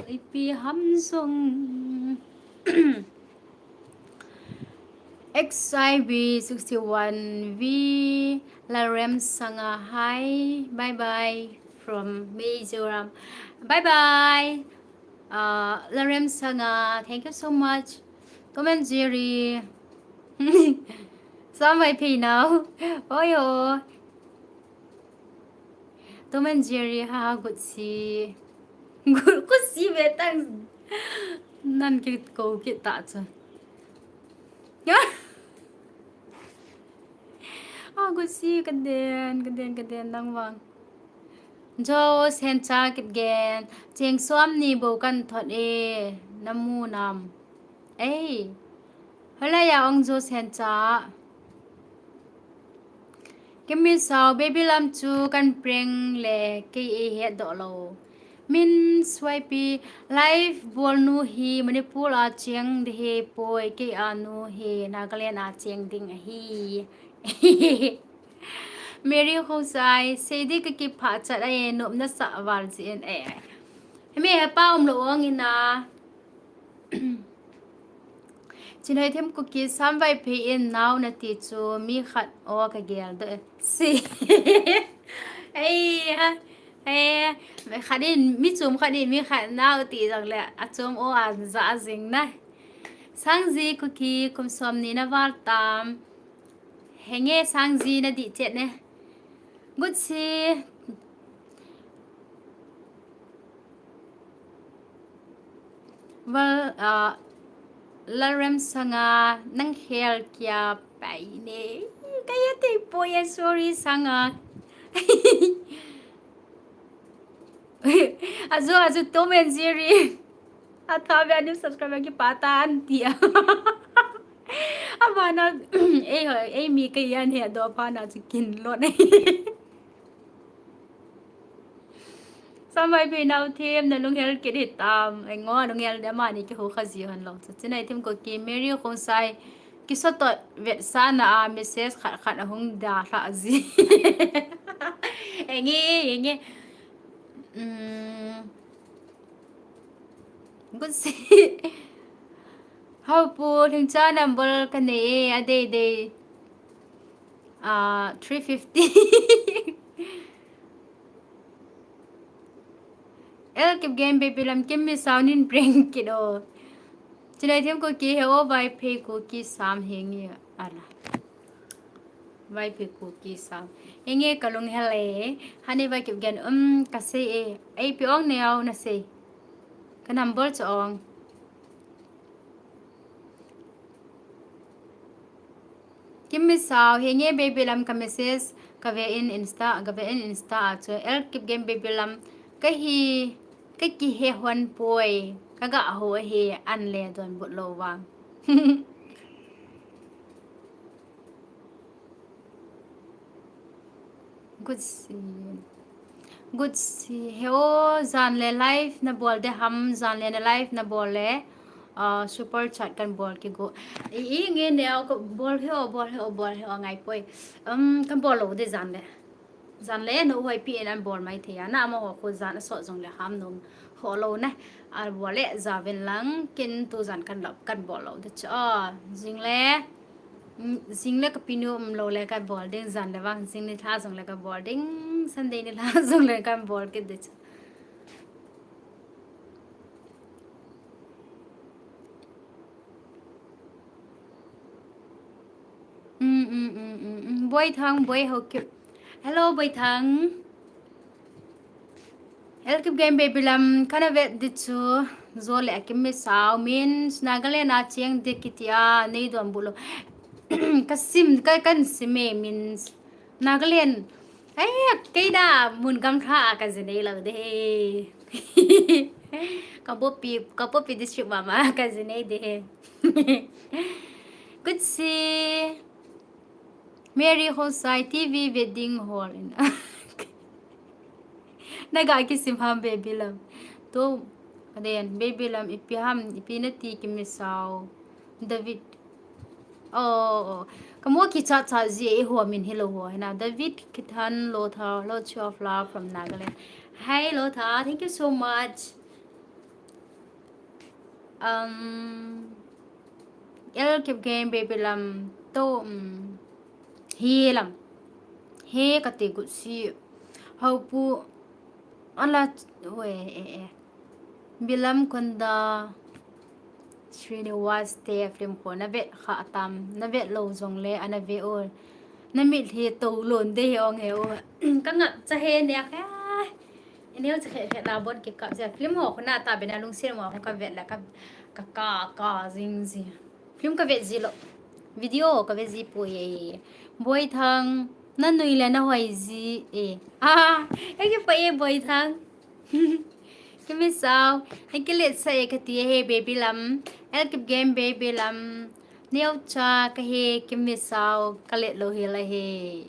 ipi ham song. X I B sixty-one V Lalremsanga, hi, bye bye from Mizoram. Bye bye. Uh, Lalremsanga, thank you so much. Tom and Jerry. Samvaiphei nao. Oi ho. Tom and Jerry, ha, good see. Good, good see, betang. Nan kiko kita chu. Ah, good see, kaden, kaden, kaden, nang vang. Jo Sencha Kipgen, cheng som ni bou kan thot e, namu nam. Ei, hoilai a ong Jo Sencha. Kimmisao, Baby Lam chu kan prank le kei eihet doh lou. Min Swaipi, live bol nu hi Manipur a cheng ding ahi poi, kei a nu hi Nagaland a cheng ding ahi. Mary Khongsai, sei ding kakipachat ahi, nopna sa val jin e. Hemi hepa umlou ong ina. Chinhoithem Kuki, Samvaiphei in nao nati chu mi khat o kagel doh e. Si. Ei ha. Ei, khat in, mi chom khat in mi khat nao ti jongle, achom o a ja jing na. Sangji Kuki, kum som ni na val tam. Henge Sangji, na dih chet ne. Good see. Val, ah, Lalremsanga, nang khel kia pai ne. Kaya te po ya, sorry Sanga. Ajo, ajo, Tom and Jerry. Atha ve a new subscriber kipah tan tia. Abana, ei ho, ei mi kei an he do pa na chu kin lo ne. Samvaiphei nao them, na lunghel kit hitam. Ei ngo, lunghel de mani kiho kha ji hon lo. Chinhoithem Kuki, Mary Khongsai, kisotot vetsahna a message khat khat ahung dalha ji. Enge, enge. Um, Good see. Haupu, Lhingcha number kanei e, adei dei. Ah, three fifty. El Kipgen, Baby Lam, Kimmisao nin prank kit o. Chinhoithem Kuki he o, Vaiphei Kuki sam henge ala. Vaiphei Kuki sam. Henge ka lunghel e. Hani Vai Kipgen, um, kasei e. Ei pi ong neo nasei. Ka number chu ong. Kimmisao, henge Baby Lam ka message, kave in Insta, kave in Insta a chu. El Kipgen, Baby Lam, kahi, kakihe hon poi, kaga ho he an le donbut lou vang. Good see. Good see. He o, jan le live na bol de ham, jan le na live na bol le. Ah, super chat kan bol kigo. I, i nge neo ka bol he o, bol he o, bol he o ngai poi. Um, kan bol lou de jan le. Jan le na uai pi en an bol mai thei a, na amaho khu jan a sot jong le ham nom ho lou na. A bol le ja ven lang, kin tu jan kan lop, kan bol lou de chu. Ah, jing le. Mm, jing le ka pinu umlou le ka bol ding, jan le vang jing nilhah jong le ka bol ding, Sunday nilhah jong le ka bol kit ding. Mm, mm, mm, mm, mm. Boi Thang, Boi Haokip. Hello, Boi Thang. El Kipgen, Baby Lam, kana vet di chu, jo le Kimmisao, min, Nagaland a cheng di kiti a, nei donbut lou. Ka sim, ka, kan sim e, min, Nagaland. Ai, kei da, mun gamlha a ka ji nei lou de. Ka Bopi, ka Bopi district mama, ka ji nei de. Good see. Mary Khongsai, T V wedding hall in. Naga kisim ham Baby Lam. To, aden, Baby Lam, ipi ham, ipi nati Kimmisao. David. Oh, oh. Kamo kicha cha ji e ho min hi lo ho hina. David Kithan Lotha, Lotha of Love from Nagaland. Hi Lotha, thank you so much. Um, El Kipgen Baby Lam to um, he lam. He kati good si. Haupu ala we eh eh. Bilam Konda Srinivas te film ko na vet kha tam, na vet lo jong le ana ve o. Na mit hi to lon de he ong he o. Ka ngap cha he ne kha. Ineu cha khe khe na bon ki kap ja film ho ko na ta be na lungsil mo ko ka vet la ka ka ka ka jing ji. Film ka vet ji lo. Video ka vet ji poi e. Boithang, na nui le na hoi ji e. Ah, ka ki pa e Boithang. Kami sao, na ki let sa e kati he Baby Lam. El Kipgen Baby Lam. Neo cha ka he kami sao, ka let lo he la he.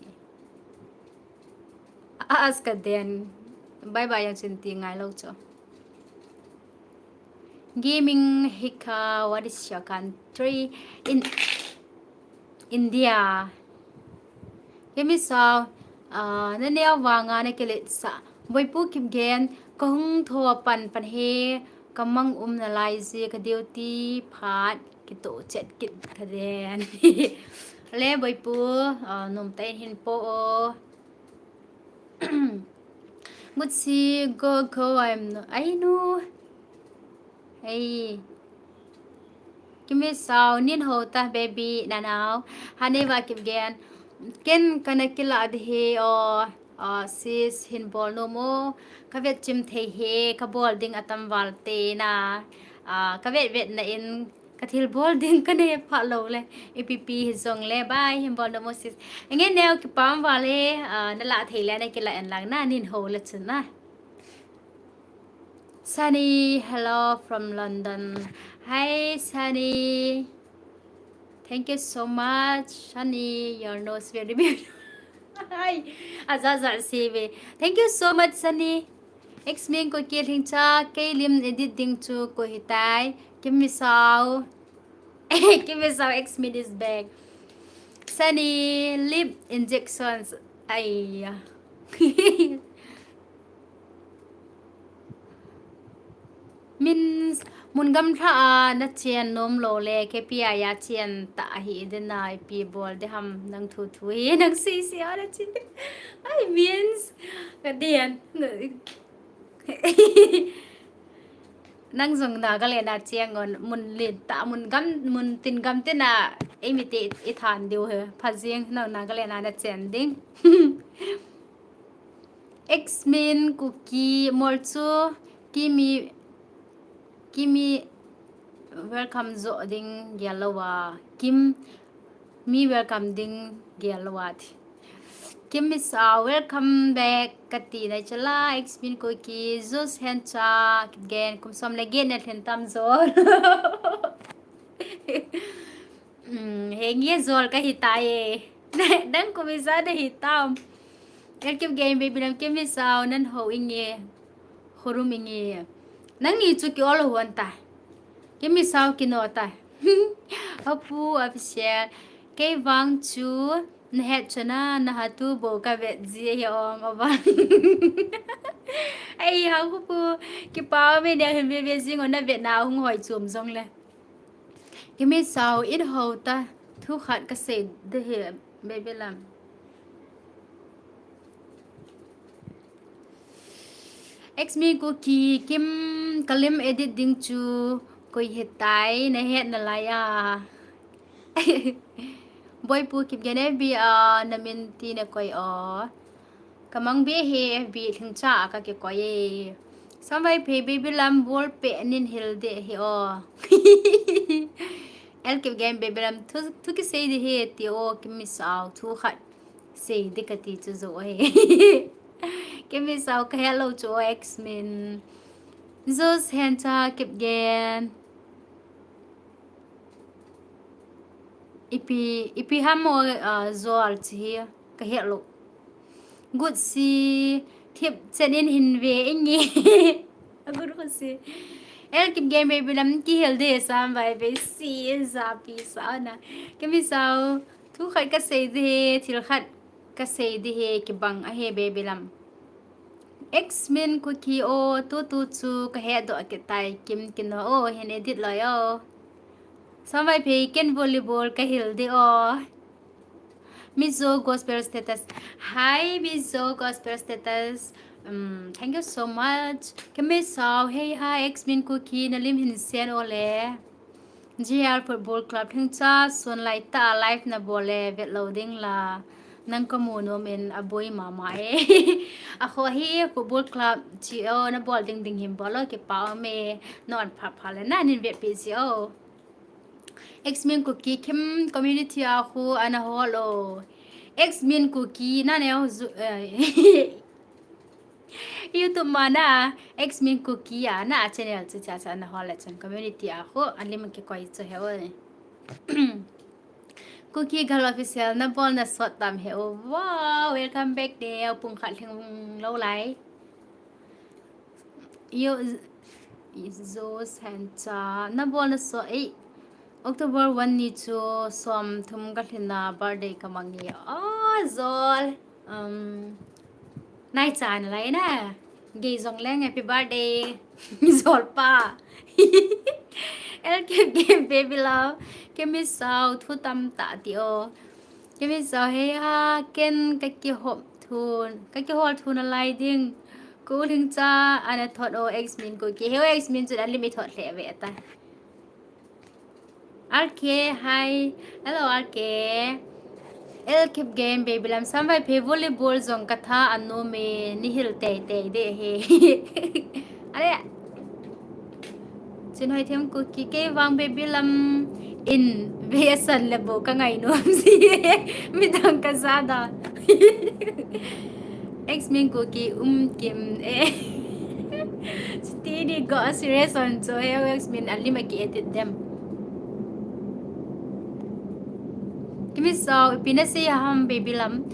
As ka den. Bye bye yang chin ti ngai lo cho. Gaming Hika, what is your country? In India. Kami sao, ah, na neo vanga na ki let sa. Boipu Kipgen, ka hung tho pan pan he, ka mang um na lai ji, ka duty phat, ki to chet kit ka den. Le Boipu, ah, nom ta in hin po o. Mutsi go go I'm no, I know. Hey. Kami sao nin ho ta baby na nao. Hane va Kipgen. Ken kana kila de he o. Ah, sis hin bol no mo. Ka vet chim thei he, ka bol ding atam val te na. Ah, ka vet vet na in ka thil bol ding ka ne pha lo le. Ipi pi hi jong le. Bye, hin bol no mo sis. Nge neo ki pam val e. Ah, na la thei le na ki la en lang na nin ho le chun na. Sunny, hello from London. Hi, Sunny. Thank you so much, Sunny. Your nose very beautiful. Hi, aza za sive. Thank you so much, Sunny. X-Men ko ke thing cha, kei lim edit ding chu ko hitai. Kami sao. Kami sao X-Men is back. Sunny lip injections. Ai. Means, mun gam tha a na chen nom lo le, K P I a chen ta hi de na, ipi bol de ham nang thu thu hi, nang si si a na chi. Ai, means, ka dian. Nang jong Nagaland a cheng on, mun len ta, mun gam, mun tin gam te na, ei mi te i than diu he, pha jing, nang Nagaland a na chen ding. X-Men Kuki mol chu, Kimi, Kimi welcome jo ding gel lo wa. Kim, mi welcome ding gel lo wa thi. Kim is, uh, welcome back. Kati na chala, X-Men Kuki, Zeus Hencha, Kipgen, kum som le gen na then tam jo. Hmm, henge jol ka hita e. Nang kum isa de hitam. El Kipgen Baby Lam Kim is sao nan ho inge. Khorum inge. Nang ni chu ki ol hon ta. Kim is sao ki no ta. Apu official. Kei vang chu na het chuna na ha tu bo ka vet ji he ong avan. Ai ha pu ki pa me ne hem be be jing on na vet na hung hoi chum jong le. Kimi sao in ho ta, thu khat ka sei de he, Baby Lam. X-Men Kuki Kim ka lim edit ding chu koi hitai na het na lai a. Boipu Kipgen F B a na min ti na koi o. Ka mang be he F B thing cha ka ki koi e. Samvai phe Baby Lam bol pe nin hil de he o. El Kipgen Baby Lam thu, thu ki sei de he ti o, Kimi sao thu khat sei de ka ti chu jo he. Kimi sao ka hello chu o X-Men. Zeus Hencha Kipgen. Ipi, ipi ham o, ah, jol chi hi ka het lo. Good si, thip chen in hin ve inge. A good si. Elkip Game Baby Lam kihil ding sam vai ve si za pi sa na. Kami sao thu khat kasei ding he, thil khat kasei ding he, kibang ahi Baby Lam. X Min Kuki o, tutu chu kahe doh kit tai, Kim Kino o, hin edit loi o. Samvaiphei ken volleyball kahil ding o. Mizo Gospel Status. Hi, Mizo Gospel Status. Um, thank you so much. Kami sao, hey ha, X Min Kuki, nalim hin sen o le. G R Football Club thingcha, sun lai ta live nabol le, vet lou ding la. Nang kamu nom in aboi mama e. Akho hi Football Club chi o nabol ding ding him bol o kipa o me. Non pha pha le na nin vet pi si o. X Min Kuki Kim community a khu ana hol o. X Min Kuki na ne o zu, eh, YouTube ma na X Min Kuki a na channel chu cha cha na hol le chun community a khu alim kikoi chu he o. Kuki Gal Official nabol na sot tam he o. Wow, welcome back de. Pung khat lhing lou lai. Yo, Zo Sancha, nabol na sot ei. October one ni chu som thum kalhin na birthday kamang e. Oh, Zol. Um, nai chan lai na. Gei jong leng happy birthday. Zol pa. Elkip Game Baby Love. Kami sao thu tam ta ti o. Kami sao he ha ken kakihop thun, kakihol thun alai ding. Ku lhing cha ana thot o X Min Kuki. He o X Min chu alim i thot le ve ta. R K, hi. Hello, R K. Elkip Game Baby Lam, samvaiphei volleyball jong katha anom e, nihil tei tei de he. Ale. Chinhoithem Kuki kei vang Baby Lam in ve asan le bo kangai nom si. Midang kaja da. X Min Kuki um kim e. Chuti di go a serious on chu he X Min alim a ki edit dem. Kami sao, ipi na sei ham Baby Lam.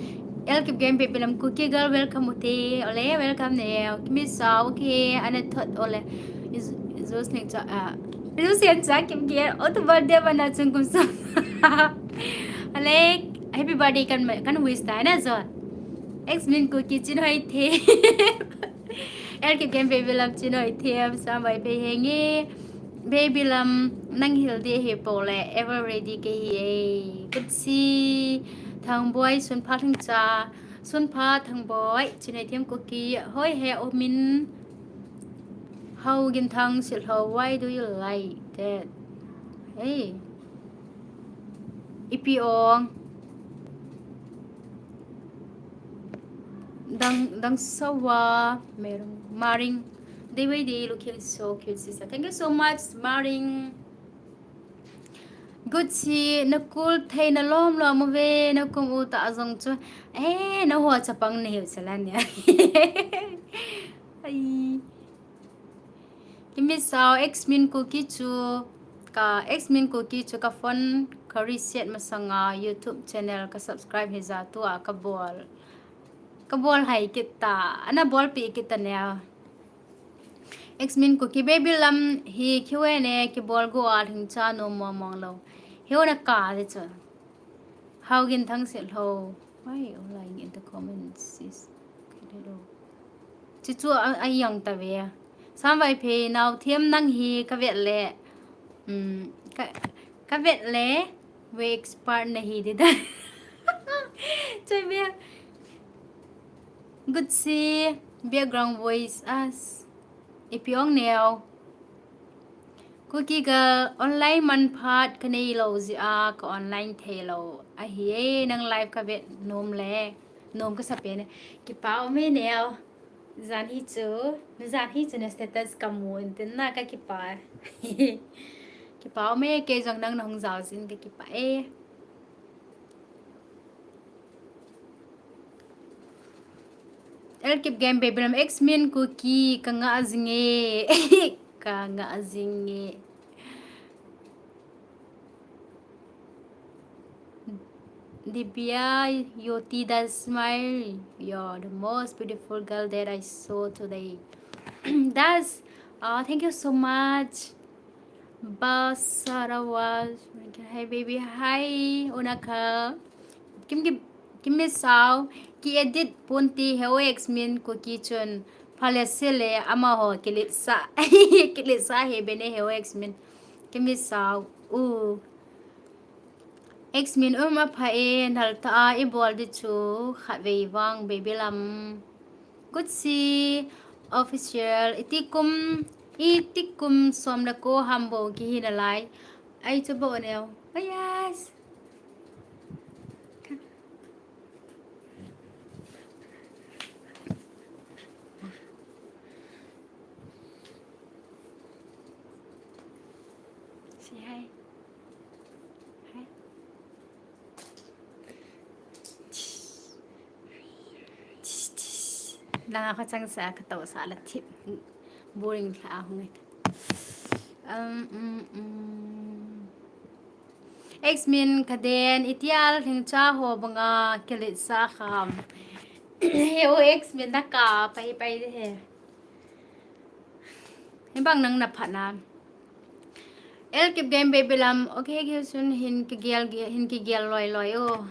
Elkip Game Baby Lam Kuki girl welcome u te. Ole welcome ne. Kami sao, okay, ana thot ole. Is, is listening to, uh, Lucian cha Kim Ki, o tu birthday bana chung kum sa. Ale, happy birthday kan, kan wish ta na Zol. X Min Kuki Chinhoithem. Elkip Game Baby Lam Chinhoithem, samvaiphei henge. Baby Lam nang hil ding he po le, ever ready kahi e. Kutsi, Thangboi, Sunpha Thangcha, Sunpha Thangboi, Chinhoithem Kuki, hoi he o min. Hao Ginthang Silhou, why do you like that? Hey. Ipi ong. Dang, Dangsawa, Merung, Maring. They way they looking so cute, sister. Thank you so much, Maring. Good si, na kul thei na lom lom uve, na kum u ta jong chu. Eh, na ho chapang na hiu chalan ya. Ai. Kami sao X Min Kuki chu ka X Min Kuki chu ka phone ka reset masanga YouTube channel ka subscribe hi ja tua ka bol. Ka bol hai kit ta, ana bol pi kit ta ne. X Min Kuki Baby Lam hi Q and A kibol go a lhing cha nom mong mong lou. Hiu na ka de chu. Hao Ginthang Silhou. Why you lying in the comments? Sis. Hello. Chuchu a, a yang ta ve. Samvaiphei Naothem nang hi ka vet le. Um, ka, ka vet le. We expert na hi di da. Choi ve. Good si. Background voice as. Ipi ong neo. Kuki Gal, online man phat ka nei lou jeh a ka online thei lou. Ahi e, nang live ka vet nom le. Nom ka sa pen e. Kipa ume neo. Jan hi chu, jan hi chu na status ka mu in tin na ka kipa. Kipa ume, kei jong nang na hung jao jin ka kipa e. Elkip Game Baby Lam X Min Kuki ka nga jing e. Ka nga jing e. Dibia Yoti, that smile. You're the most beautiful girl that I saw today. That's Ah, thank you so much. Basarawa. Hi, baby. Hi, Unaka. Kim, Kim, Kim Misao. Ki edit ponte he o X Min Kuki chun. Phale sele amaho kilitsa. Kilitsa he bene he o X Min. Kim Misao. U. X Min um apha e, nal ta a i bol di chu khatvei vang, baby lam. Good see official, iti kum, iti kum som le ko ham bou kihi nalai. Ai chu bou neo. Oh yes. Say hi. Hi. Langa kachang sa, katoh sa la thip. Boring lha hung e. Um, um, um. X Min kaden, itia lhingcha ho banga kilitsa kham. He o X Min naka, pai, pai de he. Hibang nang naphat na. El Kipgen, baby lam. Okay, Gilsun hin kigel, hin kigel loi loi o.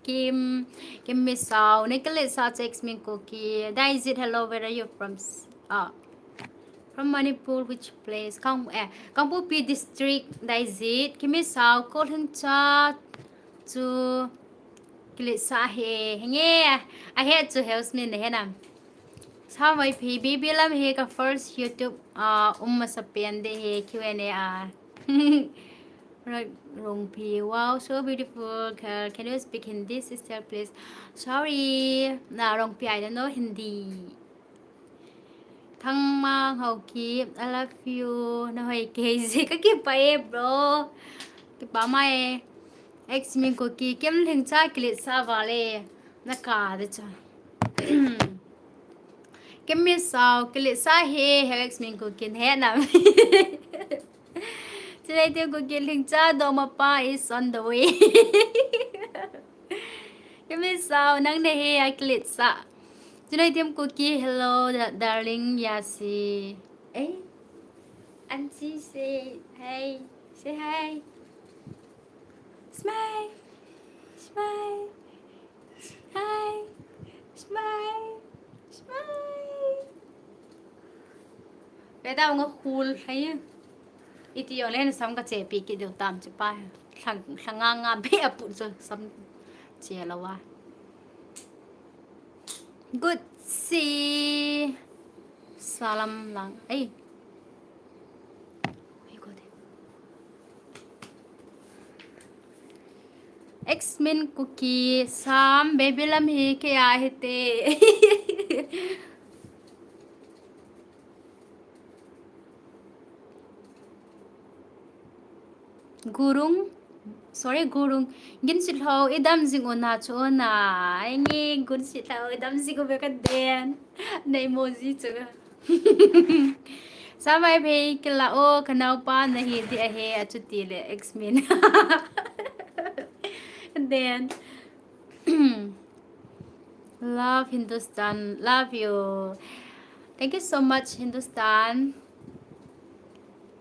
Kim, Kim Misao. Nakilitsa, X Min Kuki. Daizit, hello, where are you from? Ah, from Manipur, which place? Kang, eh, Kangpokpi district, Daizit. Kim Misao, ko lhingcha chu kilitsa he. Henge, ahe chu helps me ne he nam. Samvaiphei, baby lam he ka first YouTube, ah, um masa pen de he Q and A a. Rongpi, wow, so beautiful girl. Can you speak Hindi, sister, please? Sorry, na Rongpi, I don't know Hindi. Thangmang Haokip, I love you. Na hoi kei ji ka kipa e, bro. Kipa mai. X Min Kuki, Kim lhingcha kilitsa vale. Naka de cha. Kim Misao, kilitsa he, he X Min Kuki he nam. Chulai te Kuki lhingcha doma pa is on the way. Kim Misao, nang ne he a kilitsa. Chulai te Kuki, hello, da-, darling, Yasi. Eh? Auntie, say hi. Say hi. Smile. Smile. Hi. Smile. Smile. Veda unga cool hai. Iti jong len sam kachepi kit diu tam chu pa. Lhang, lhanga nga be apu chu sam che lou a. Good see. Salam lang. Ei. Hey, go there. X Min Kuki, Sam, baby lam hi kei a hite. Gurung, sorry, Gurung. Ginsit ho, idam jing u na chu na. Ai nge, ginsit ho, idam jing u be ka den. Na emoji chu. Samvaiphei kila o, ka naopa nahi di ahe, achuti le, X Min. Then, love Hindustan, love you. Thank you so much, Hindustan.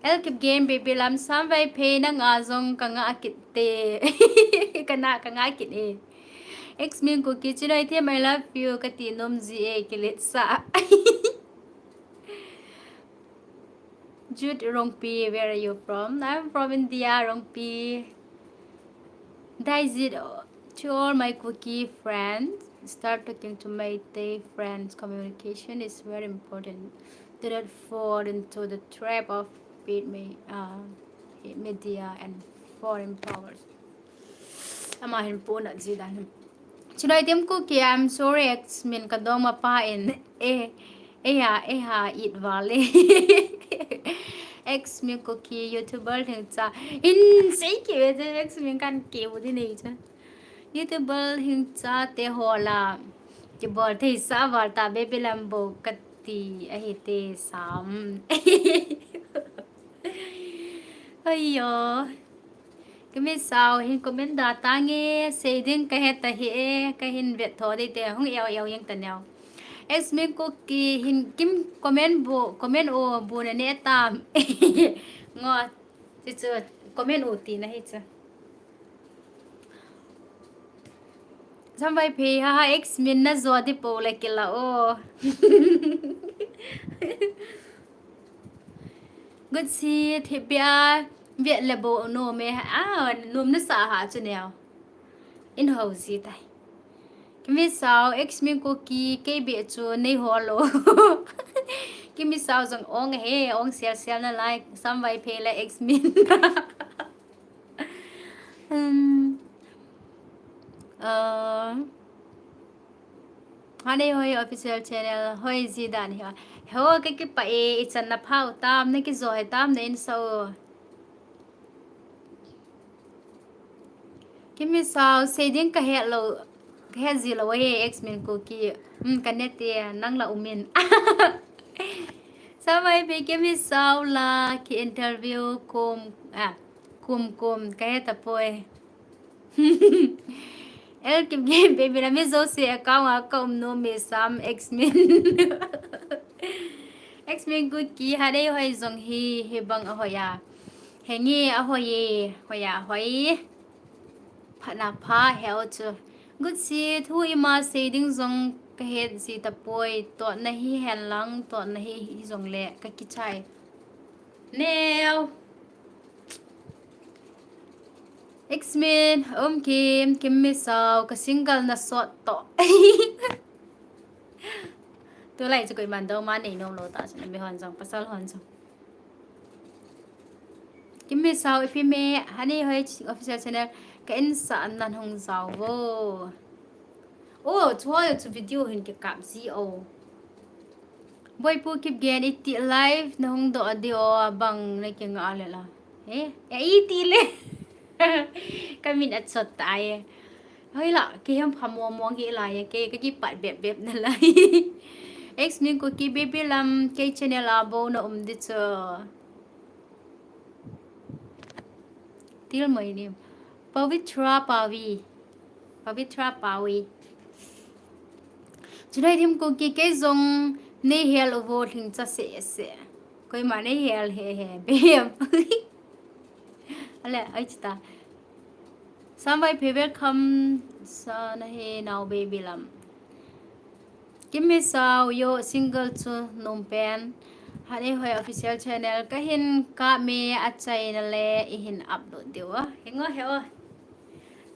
El Kipgen, baby lam, Samvaiphei nanga jong ka nga kit te. Ka na ka nga kit e. X Min Kuki, Chinoi Them, I love you, kati nom ji e, kilitsa. Jude Rongpi, where are you from? I'm from India, Rongpi. Daijit, to all my Kuki friends, start talking to Meitei friends. Communication is very important. Do not fall into the trap of paid me, uh, media and foreign powers. Ama hin puna ji dan. Chinoi Them Kuki, I'm sorry, X Min ka dong ma pa in. Eh, eh ha, eh ha, it vale. X Min Kuki, YouTuber lhingcha. In sei ki ve je, X Min kan ki u di nei cha. YouTuber lhingcha te ho la. Kibol thei sa val ta, baby lam bou kati ahi te Sam. Aiyo. Ka Misao hin comment da tange, sei ding ka he ta hi e, ka hin vet tho dei te, hung eo eo jeng ta neo. X Min Kuki hin Kim comment bu, comment o bu na ne tam. Ngo, ti chu comment o ti na hi chu. Samvaiphei, ha ha, X Min na jo di po le kila o. Good si, thi bia, bia le bo no me, a, nom na sa ha chu neo. In ho si tai. Kimi sao, X Min Kuki, kei bia chu nei ho lo. Kimi sao jong ong he, ong sial sial na lai, Samvaiphei le X Min. Um, uh, Hanei Hoi official channel, hoi ji dan hi. Ho, kei kipah e, i chan na phau tam, na kijo he tam, na in sao. Kimi sao, sei ding ka het lo, ka het ji lo e, X Min Kuki. Um, ka ne te, nang la umin. Samvaiphei Kimi sao la, ki interview kum, a, kum kum, ka het a poi. El Kim Game Baby la mi jo se account a ka um no me sam X Min. X Min Kuki Hanei Hoi jong hi, hi bang a hoi a. He nge a hoi e, hoi a hoi. Pha na pha he o chu. Good si thu ima sei ding jong ka het ji ta poi, to na hi hen lang, to na hi, hi jong le ka kichai. Neo. X Min, um Kim, Kimi sao, ka single na sot to. Tulai chu koiman dou ma nei nom lo ta chu na mi hon jong, pasal hon jong. Kimi sao, ipi me, Hanei Hoi official channel, ka in sa an nan hong jao vo. Oh, chua chu video hin kikap ji o. Boipu Kipgen, iti live na hung doh di o, abang na kinga le la. Eh, e iti le. Ka min a chot ta e. Hoi la, ki hem pha mo mo ki la e, ke ka kipat bep bep na la. X Min Kuki Baby Lam, kei channel a bo na um di chu. Til mai ni. Pavitra Pawi. Pavitra Pawi. Chunai Thim Kuki kei jong nei hel uvo thing cha se se. Koima nei hel he he bem. Ale, ai chita. Samvaiphei welcome sa na he nao Baby Lam. Kimi sao yo single chu nom pen. Hanei Hoi official channel ka hin ka me a chai na le i hin upload diu a. Hingo he o.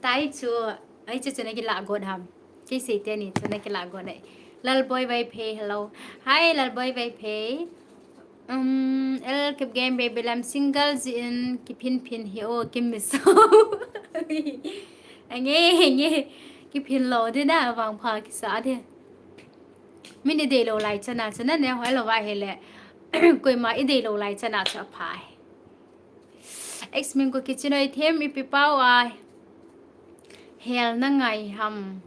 Tai chu, ai chu chu na kila got ham. Kei sei te ni chu na kila got nei. Lalboi Vaiphei, hello. Hi, Lalboi Vaiphei. Um, El Kipgen Baby Lam single ji in kiphin phin hi o Kimi sao. Ange, ange. Kiphin lo de da vang pha kisa de. Min i dei lo lai chana, chana ne hoi lo va he le. Koima i dei lo lai chana chu a pha he. X Min Kuki Chinoi Thim ipi pau a. Hel na ngai ham.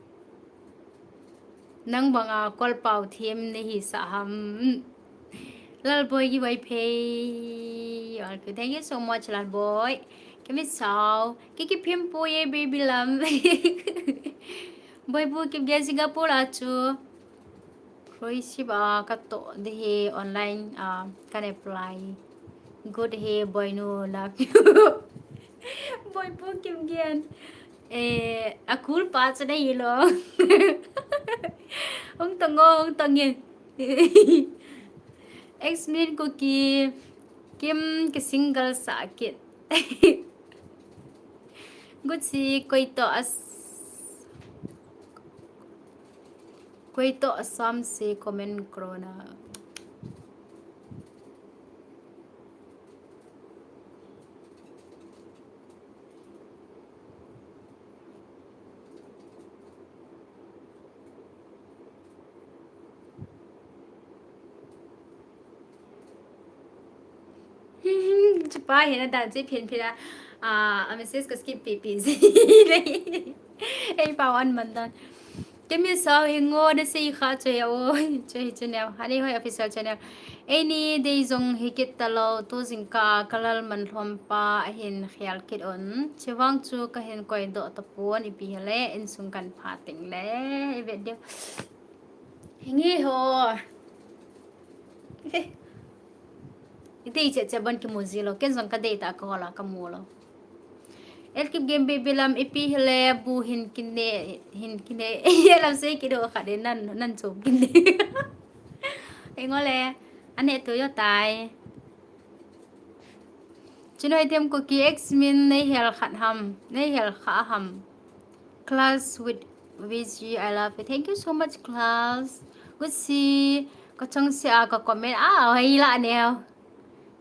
Nang banga kol pau thim ni hi sa ham. Lalboi Ki Vaiphei. Okay, thank you so much, Lalboi. Kimi sao. Ki kiphim pu ye Baby Lam. Boipu Kipgen Singapore a chu. Cruise ship a ka to de he online a ka apply. Good he Boinu love you. Boipu Kipgen. Eh, a cool pa chu na hi lo. Hung tong o, hung tong in. X Min Kuki Kim ki single sa kit. Good si koi to as, koi to Assam se comment kro na. Chupa hi na dan chi phin phin a, a, a message ka skip pi pi ji le. Ei pa wan man dan. Kimi sao hi ngo na sei kha chu he o, chu hi chu neo. Hanei Hoi official channel. Ei ni dei jong hi kit ta lo, tu jingkah ka lal man lhom pa a hin khial kit un. Chivang chu ka hin koi doh ta pon ipi hi le, insung kan pha teng le. I vet diu. Hinge ho. Iti che che ban kimu ji lou. Ken jong ka dei ta ka hola ka mu lou. Elkip Game Baby Lam ipi hile bu hin kine hin kine. Ye lam sei kido kha de nan nan chom kine. Engole. Ane to yo tai. Chinoi Them Kuki X Min nei hel khat ham, nei hel kha ham. Class with V G, I love it. Thank you so much, class. Good see. Ka chang se a ka comment. Ah, hei la neo.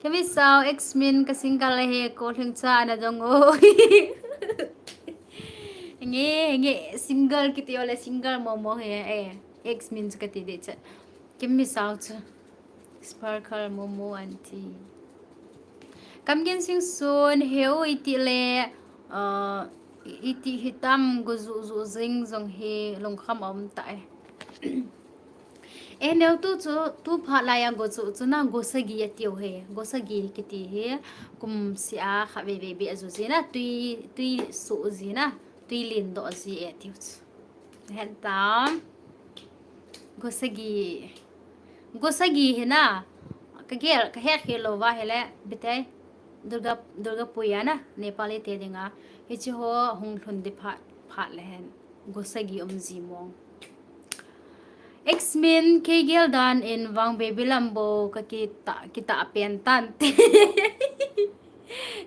Kemi sao X Min ka single he ko hling cha na dong o. Nge, nge single kiti ole single momo he eh. X Min chu kati de cha. Kemi sao chu. Sparkle Momo Aunty. Kam gen sing sun heu iti le, uh, iti hitam go zu zu zing zong hi lungkham om ta e. E neu tu chu, tu pha lai a go chu, chu na go sagi a tiu he. Go sagi kiti he. Kum sia kha ve ve be a zu zina, tui, tui su zina, tui lin do zi e tiu chu. Hen tam. Go sagi. Go sagi hi na. Ka gel, ka het khel lou va hi le, bitei. Durga, Durga Puja na, Nepali te dinga. Hichi ho hung lhun di phat, phat le hen. Go sagi um ji mong. X Min kei gel dan in vang Baby Lam bo ka kita, kita pen tan te.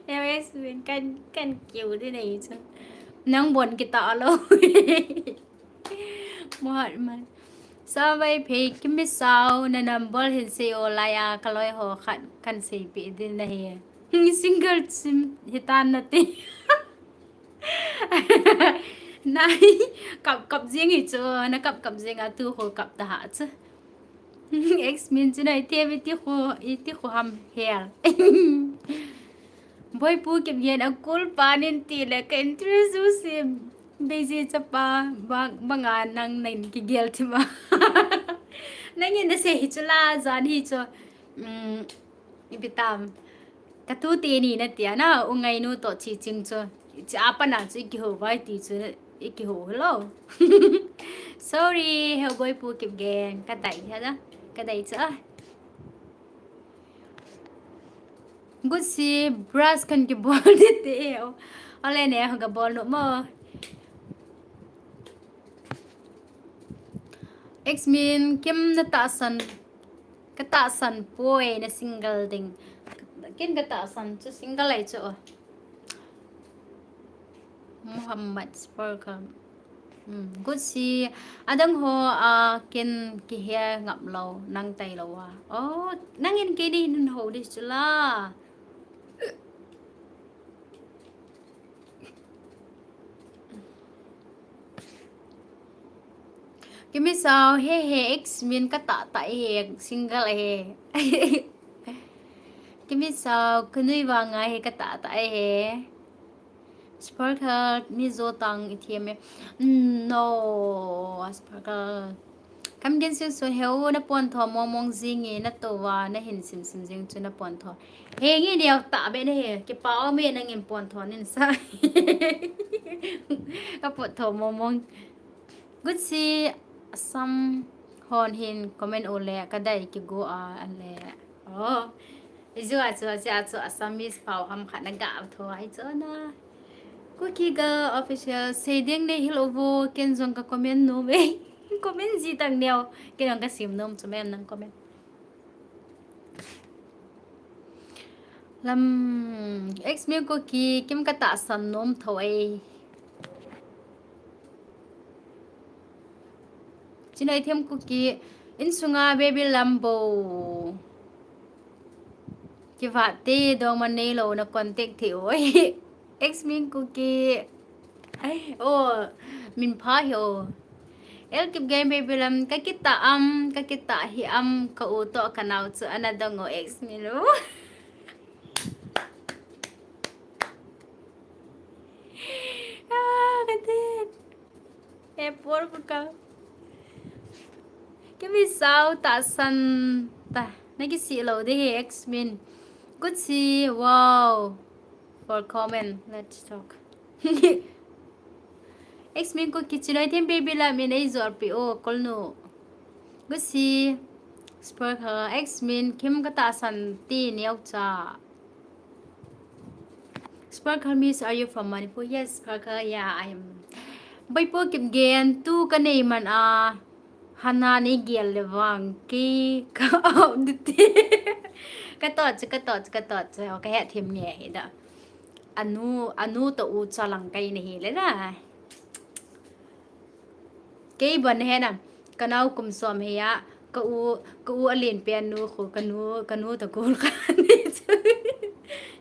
Em X Min kan, kan kiu di nei chu. Nang bon kita lo. Muhat man. Savai phei Kemi sao na number hin sei o lai a ka loi ho khat kan sei pe din na hi. Single sim hitan na ti. Nai kap kap jing hi chu, na kap kap jing a tu ho kap ta ha chu. X Min chu nai te iti ho, iti ho ham hel. Boipu Kipgen a kul panin ti le ka interest u sim. Beji chapa bang, banga nang nang kigel thima. Nangin na sei hi chu la jan hi chu. Um, ipi tam. Ka tu te ni na tia na, u ngai nu to chi ching chu. Chi apa na chu i kiho vai ti chu i kiho lo. Sorry, he Boipu Kipgen. Ka dai ha da. Ka dai chu a. Good si brush kan kibol di te. Ole ne ho ka bol no mo. X Min Kim na tahsan, ka tahsan poi na single ding. Kin ka tahsan chu single ai chu. Muhammad Sparkle. Hmm, good si adang ho a kin kihe ngap lo nang tai lo a. Oh, nangin kei ni nun ho di chu la. Kimi sao he he X Min ka ta ta he single he. Kimi sao ka nui vanga he ka ta ta he. Sparkle mi zo tang i thiam e. Mm, no, Sparkle. Kam gen sin sun heu na pon tho mong mong jing e na to va na hin sim sim jing chu na pon tho. He ngi neo ta be na he. Kipa o me nangin pon tho nin sa. Ka pon tho mong mong. Good si Assam hon hin comment o le ka dai ki go a an le. Oh. Izu a chu, a chu, a chu Assamese pau ham khat na ga tho ai chu na. Kuki Girl Official, sei ding nei hil uvo, ken jong ka comment nom e. Comment ji tang neo, ken jong ka sim nom chu mem nang comment. Lam, X Min Kuki, Kim ka tahsan nom tho e. Chinoi Them Kuki, insunga Baby Lam bo. Kiva te dong man nei lo na contact thei oi. X Min Kuki. Ai, oh, min pha hi o. El Kipgen Baby Lam, ka kita am, ka kita hi am, ka u to ka nau chu ana dong o X Min lo. Ah, ka te. E por por ka. Kimi sao tahsan ta. Na ki si lo de he X Min. Good si, wow. For comment, let's talk. X Min Kuki Chinoi Them Baby Lam in ei jor pi o kol nu. Kusi, Sparkle, X Min, Kim kata san ti neo cha. Sparkle, Miss, are you from Manipur? Yes, Sparkle, yeah, I am. Boipu Kipgen, tu ka nei man a, hana nei gel le vang, ki ka out dite. Ka tot, ka tot, ka tot, ka het him nge hi da. Anu, anu to u cha lang kai nei hi le da. Kei bon he na, ka nau kum som he a, ka u, ka u alen pen nu khu, ka nu, ka nu to kul ka ni chu.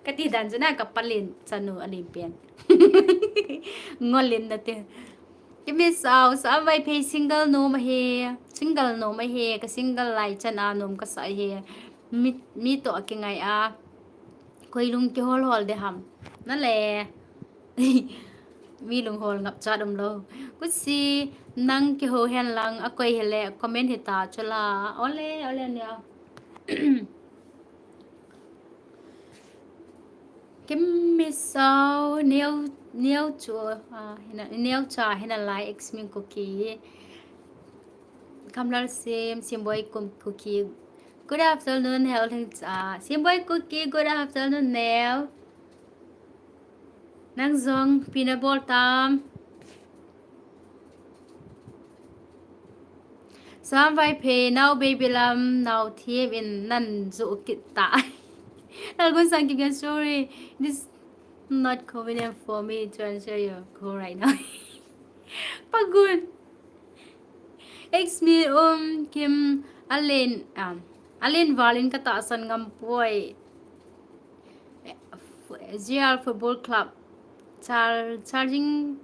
Ka ti dan chu na, ka palin chanu alen pen. Ngolin na te. Ki mi sao, sa vai phei single nom he, single nom he, ka single lai chan a nom ka sa he. Mi, mi to a ki ngai a. Koi lung ki hol hol de ham. Na le. Mi lunghol ngap chat um lo. Kusi, nang kiho hen lang, a koi hele, comment hita chula. Ole, ole neo. Kim mi sao, neo, neo chu, ah, hina, neo cha, hina lai, X Min Kuki. Kamlal Sim, Simboi Kum Kuki. Good afternoon, Hel Thing Cha. Simboi Kuki, good afternoon, neo. Nang jong, pi na bol tam. Sam vai phei, nau baby lam, nau thim in nan ju kit ta. Lalgunsang Kipgen, sorry. This not convenient for me to answer your call right now. Pagun. X Min, um, Kim, alen, um, alen valin ka tahsan ngam poi. G R Football Club. Char-, charging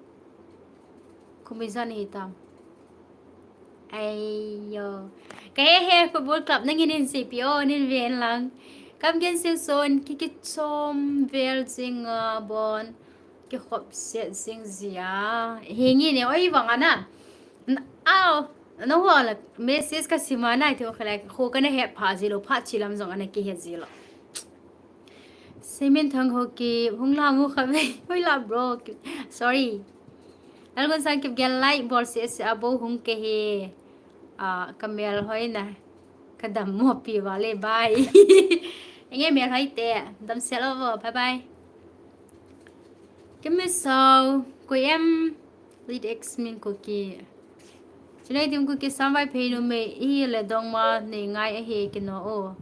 commission hi tam. Aiyo. Ka he he Football Club nangin hin C P O nin ven lang. Kam gen sing son, ki ki chom vel jing, uh, bon. Ki khop set jing jia. Hingi ne oi vang ana. N-, au. Na hua la message ka sima na ti o khala. Khu ka na he pha ji lo, pha chi lam jong ana ki he ji lo. Simin Thang Ho ki, hung la mu kha ve. Hoi la bro. Sorry. Lalgunsang Kipgen like bol se se abo hung ke he. Ah, ka mel hoi na. Ka dam mo pi vale, bye. Enge mel hoi te. Dam se lo vo. Bye bye. Kim mi sao. Koi em. Lead X Min Kuki. Chulai tim Kuki Sam vai phei numei i le dong ma nei ngai a he ki no o.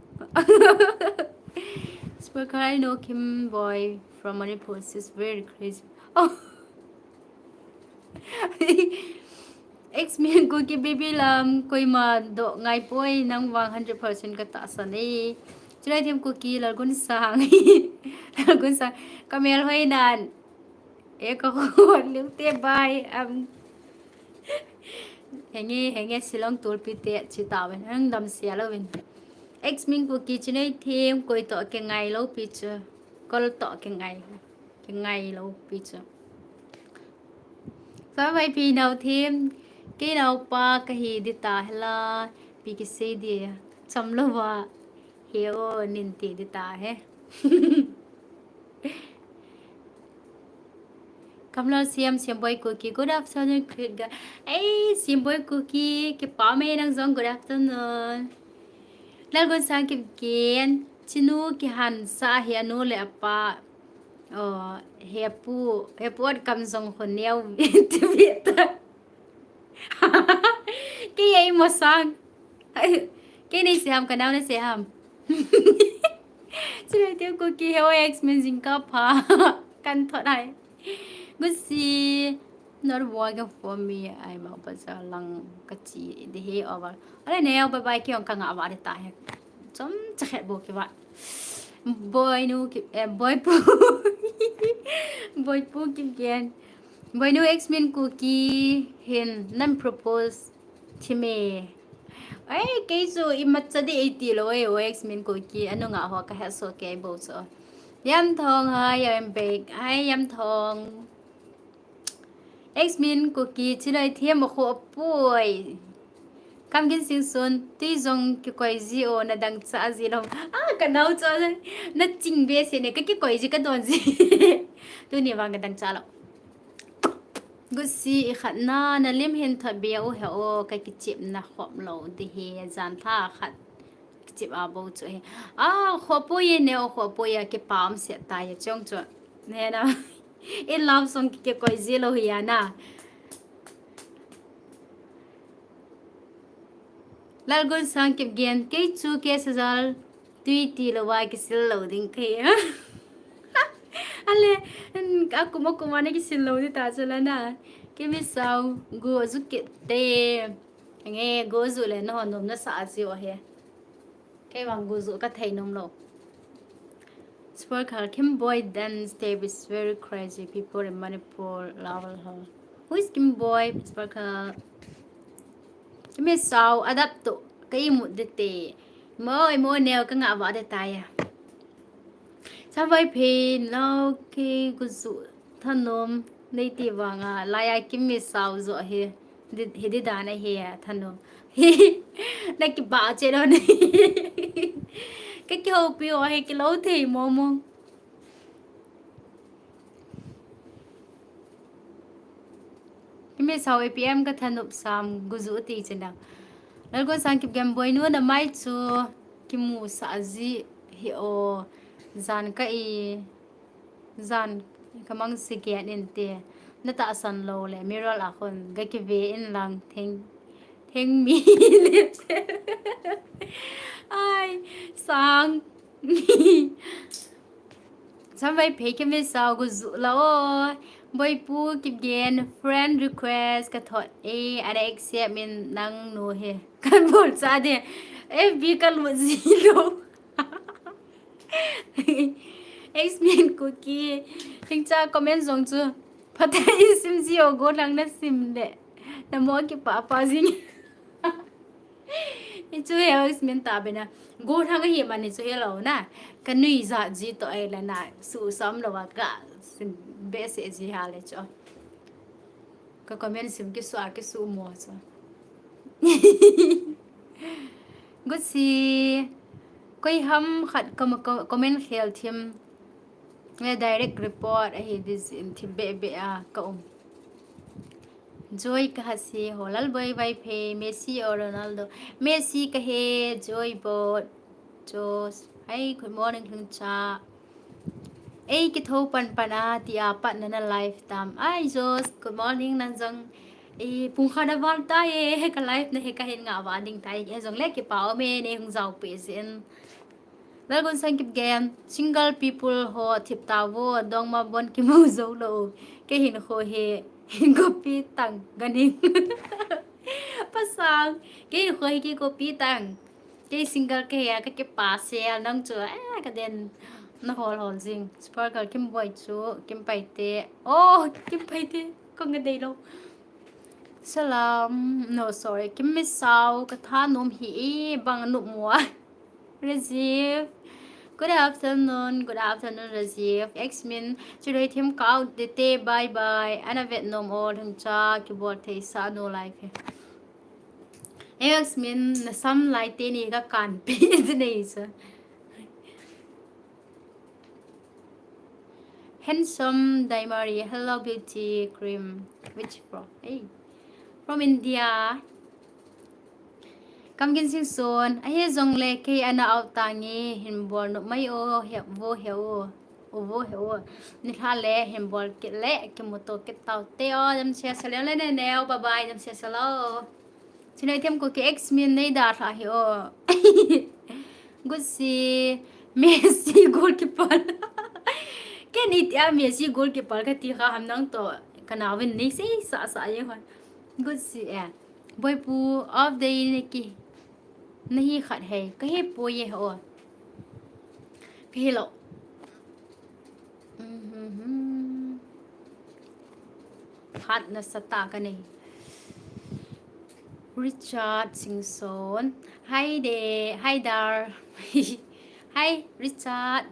Sparkle, I know Kim boy from Manipur. She's very crazy. Oh. X Min Kuki baby lam, koima do ngai poi, nang vang hundred percent ka tahsan e. Chulai tim Kuki Lalgunsang. Lalgunsang. Ka mel hoi nan. E ka hon lim te bai am. Henge, henge Shillong tulpi te chi ta ven. Hang dam sia lo ven. X Min Kuki Chulai tim koi to ke ngai lo pi chu. Kol to ke ngai. Ke ngai lo pi chu. Sa vai pi nau tim. Ke nau pa ka hi di ta hela. Pi ki se di. Cham lo va. He o nin ti di ta he. Kamlal Siam, Siam Boy Kuki. Good afternoon, Kuki. Hey, Siam Boy Kuki. Kipa me nang jong, good afternoon. Lalgunsang Kipgen. Chinu kihan sa he anu le apa. Oh, he pu, he pu at kam jong ho neo. Ti vi ta. Kei ei mo sang. Kei nei se ham, ka nau nei se ham. Chulai tim Kuki he o X Min jing ka pha. Kan thot ai. Gusi. Not working for me. Ai ma pa sa lang ka chi de he over. Ale ne bye bye ki ong ka nga va de ta he. Chom cha khet bo ki va. Boy nu ki, eh, boy pu. Boy pu Kipgen. Boy nu X Min Kuki hin nan propose thi me. Ai, kei chu i mat cha di ei ti lo e, o X Min Kuki, anu nga ho ka he so kei bo so. Yam Thong, hi, I'm back. Hi, Yam Thong. X Min Kuki, Chulai tim a kho poi. Kam gen sing son, tui jong ki koi ji o na dang cha ji lo. Ah, ka nau cha na ching be se ne, ka ki koi ji ka don ji. Tuni vang ka dang cha lo. Gusi i khat na, na lim hin thot bia u he o, ka kichip na khop lo di he, jan tha khat kichip a bo chu he. A, khop poi e ne o, khop poi e, kipah um se ta e chong chu. Ne na. I love song ki, kikoi ji lo hi a na. Lalgunsang Kipgen, kei chu K Sajal tui ti lo va kisil lo ding kei. Ale, a kum a kum a na kisil lo di ta chu la na. Kei mi sao, gu a zu kit te. Nge, gu a zu le na hon nom na sa a zi o he. Kei vang gu zu ka thei nom lo. Sparkle, Kim Boy dance step is very crazy. People in Manipur love her. Who is Kim Boy? Sparkle. Kimi sao adapt to ka imut de te. Mo, mo neo ka nga va de ta ya. Savai phe no ki gu zu thanom nei ti vanga, laya Kimi sao zo he. Di, he di dan a he a thanom. Na kiba che lo ne. Ka kihopi o he kilo thei mo mo. Kimi sao A P M ka thanop sam gu zu ti chena. Lalgunsang Kipgen, Boinu na mai chu kimu sa a zi hi o, jan ka i, jan ka mang si gen in te. Na tahsan lo le mirror a khun ga kive in lang theng, theng mi le. Ai, sang. Samvai phei Kimi sao gu zu la o. Boipu Kipgen, friend request ka thot e, ana accept min nang nu he. Kan bol cha de. F B ka lut ji lo. X-Men Kuki. Thingcha comment jong chu. Phatei sim ji o, go lang na sim le. Na mo kipah pah jing. I chu he X-Men ta be na. Go thang hi man i chu he lo na. Ka nui ja ji to ai la na. Su sam lo wa ka sim be se ji ha le chu. Ka comment sim ki su a ki su mo chu. Gusi. Koi ham khat ka, ka comment khel thim. Nge direct report a hi this in thim be be a ka um. Joy ka ha si ho, Lalboi Vaiphei, Messi or Ronaldo? Messi ka he, Joy Bot, Jos. Hi, good morning, Lhingcha. Ei, kitho pan pan a, ti a pat na na live tam. Ai, Jos, good morning, nang jong. Ei, pung khat a val ta e, ka live na he ka hin nga va ding ta e, jong le kipa o me ne hung jao pe jin. Lalgunsang Kipgen, single people ho thip ta vo, dongma bon kimu jou lo. Kei hin kho he, hin kopi tang, ganing. Pasang, kei hin kho he kei kopi tang. Kei single kei he, ka kipa sel, nang chu, eh, ka den, na hol hol jing. Sparkle Kim Boy chu, Kim Paite. Oh, Kim Paite, ka nga dei lo. Salam, no, sorry, Kimi sao, ka thanom hi e, bang a nup mo a. Rajiv. Good afternoon, good afternoon, Rajiv. X-Men, chuloi thim kau de te, bye bye. Ana vet nom o, Lhingcha, kibol thei sa no live he. X-Men, na sam lai te ni ka kan pi de nei sa. Handsome Daimari, hello beauty cream. Which from? Hey. From India. Kamgin Singson, ahi jong le kei ana out tangi, hin bol no mai o, he, vo he o, o vo he o. Ni hla le, hin bol kit le, kimu to kit tau te o, jam sia sa le ne ne o, bye bye, jam sia sa lo. Chinai them ko ke X-Men nei da tha hi o. Gusi, Messi goalkeeper. Ke ni tia Messi goalkeeper ka ti kha ham nang to. Ka na win ni sei sa sa ye hon. Gusi eh. Boipu off day ne ki. Na hi khat hei. Ka hi po ye ho. Ka hi lo. Mhm. Phat nasa ta ka nei. Richard Singson. Hi there. Hi there. Hi, Richard.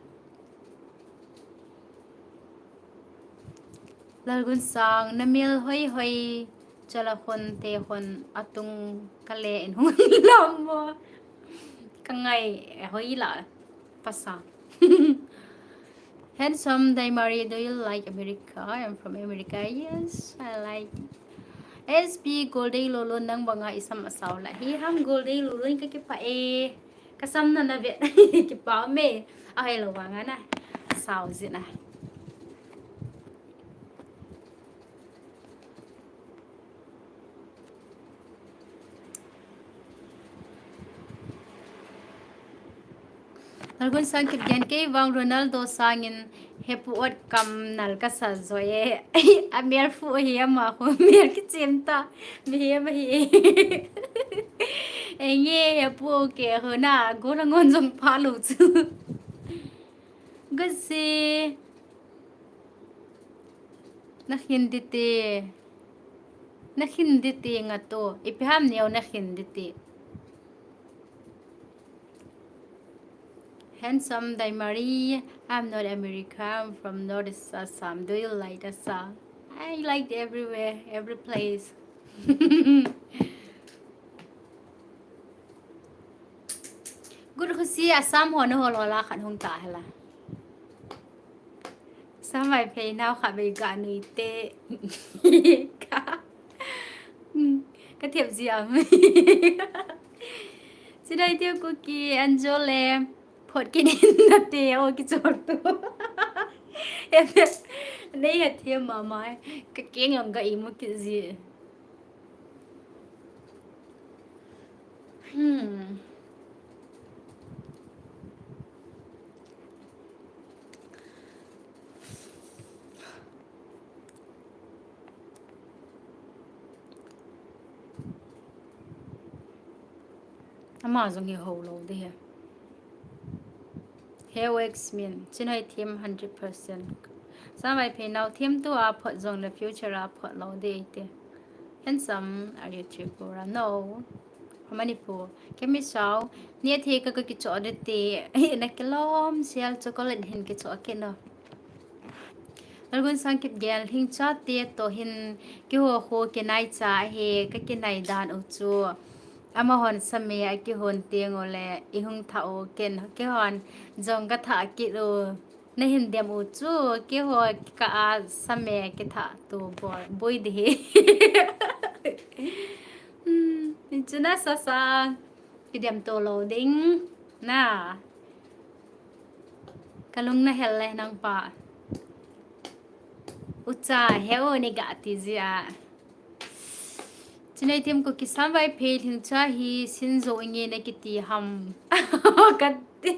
Lalgunsang, na mel hoi hoi. Chala khon te khon atung ka le in hung lam mo. Ka ngai hoi la. Pasa. Handsome Daimari, do you like America? I'm from America. Yes, I like. S P Goldei Lolo, nang banga isam asao la. Hi ham Goldei Lolo, ka kipah e. Ka sam na na vet. Kipah me. Ahai lo banga na. Sao zina. Nalgun sang kip gen kei vang Ronaldo sangin hepu ot kam nal ka sa zo e. A mel fu hi ama khu mel ki chim ta. Mi hi ama hi. Enge hepu ke ho na go na ngon jong pha lo chu. Good see. Na khin dite. Na khin dite nga to. Ipi ham neo na khin dite. Handsome Daimari, I'm not America, I'm from North Assam. Do you like Assam? I like everywhere, every place. Good to see Assam ho na ho lo la khat hung ta hela. Samai phei nau kha bei ga nui te. Ka, hmm, ka thiam ziam. Sidai tiu Kuki Anjole. Phot kinin na te o ki chol tu. Nei ha thiam mama. Ka keng ang ga imu ki zi. Hmm. Ama jong hi ho lo de he. He wax min. Chin hoi thiam hundred percent. Samai phei nau thiam tu a phot jong le future a phot lo de te. Handsome, are you Tripura? No. Manipur. Kemi sao. Ni a the ka ka kicho de te. Na kilom sial chocolate hin kicho ke no. Algun sang kip gel hing cha te to hin kiho ho kinai cha he ka kinai dan u chu. Ama hon same a kihon teng u le i hung tha u ken kihon jong ka tha kit u. Na hin dem u chu, kiho ka a same kitha tu boi, boi di hi. Hmm, chu na sa sa, kidem to lo ding, na. Ka lung na hel le nang pa. U cha he u ni ga ti ji a. Chinai team ko kisam vai phe thing cha hi sin jo inge na kiti ham. Kati.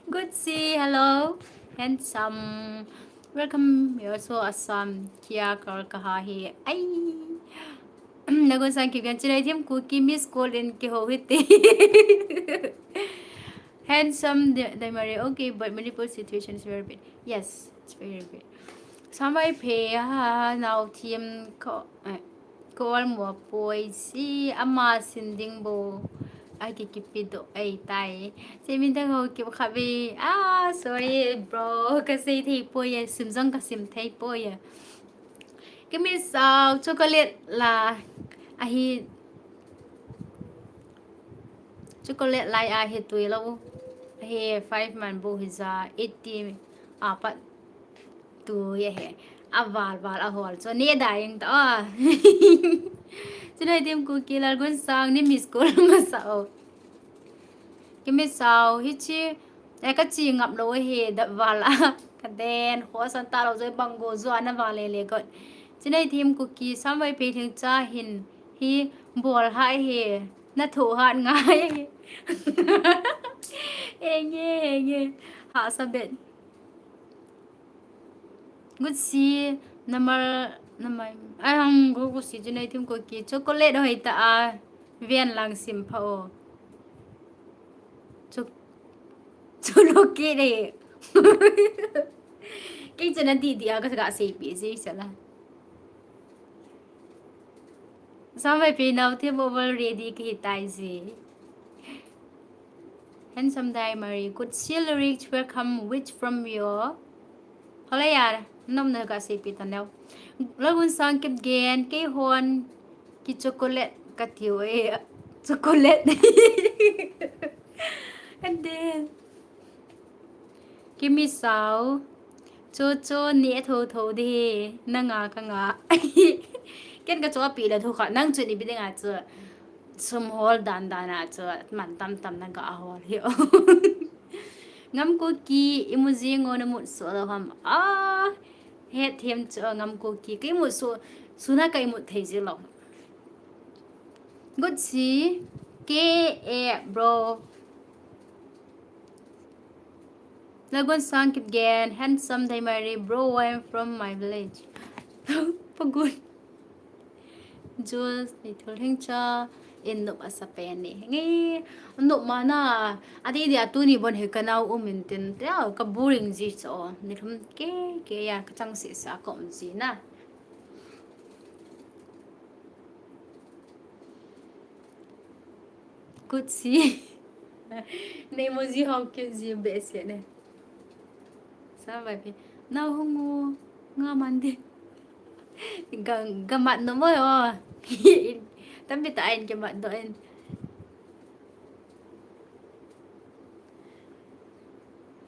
Good see, hello. Handsome. Welcome. You also Assam. Kia kal kaha hi. Ai. Nagon sang ki gan chinai team ko ki miss call in ki ho hiti. Handsome, Daimari. Okay, but Manipur situation is very bad. Yes, it's very bad. Samai phe ha nau team ko, eh, ko al mo poi si ama sin ding bo. Ai ki kipi do ai tai. Si min dang ho ki kha ve. Ah, sorry bro. Ka sei thei poi, sim jong ka sim thei poi. Ka mi sao chocolate la. Ahi chocolate lai a hi tui lo. Hi five man bu hi ja eighty a pat tui a hi. A val val a hol. So ni da ing ta. Chinai team ko ki lal gun sang ni miss call ma sao. Ki mi sao hi chi. E ka chi ngap lo hi da val a. Ka den ho san ta lo joi bang go jo na val le le got. Chinai team ko ki samai phe thing cha hin hi bol ha hi. Na tho hat ngai. Enge, enge. Ha sa bet. Good see, namal, namai. Ai hang go go si chinai team ko ki chocolate hoi ta a. Ven lang sim pha o. Cho-, cholo ki de. Ki chana di di a ka ga sei pi si sala. Samai phe nau team over ready ki tai si. Handsome Daimari, good see lyrics, welcome, which from your. Hola ya, nom na ka sei pi ta neo. Lagun sang kip gen, kei hon, ki chocolate, ka tiu e, chocolate. And then, Kimi sao. Cho cho ni a tho tho di. Na nga ka nga. Ken ka cho a pi la thu kha. Nang chu ni bi dinga chu. Sum hol dan dan a chu. Man tam tam na ga hol hi. Ngam ko ki imu ji ngo na mut so lo ham. Ah. Het hem chu ngam ko ki. Ki mut so. Suna ka imut thei ji lo. Good see. K A, bro. Lagun sang kip gen, handsome dai mari, bro, I'm from my village. Pagun. Jules, ni thul hing cha, in nup asa pen ni. Ngi, nup ma na, adi di atu ni bon he ka nau um in tin, ya, ka boring ji cho, ni thum ke, ke ya, ka chang si sa ko um ji na. Kutsi. Nei mo ji hau ke ji be se ne. Sa vai pe. Na hungu nga man de. Ga, ga mat no mo yo. Tampi ta ain ke mat do in.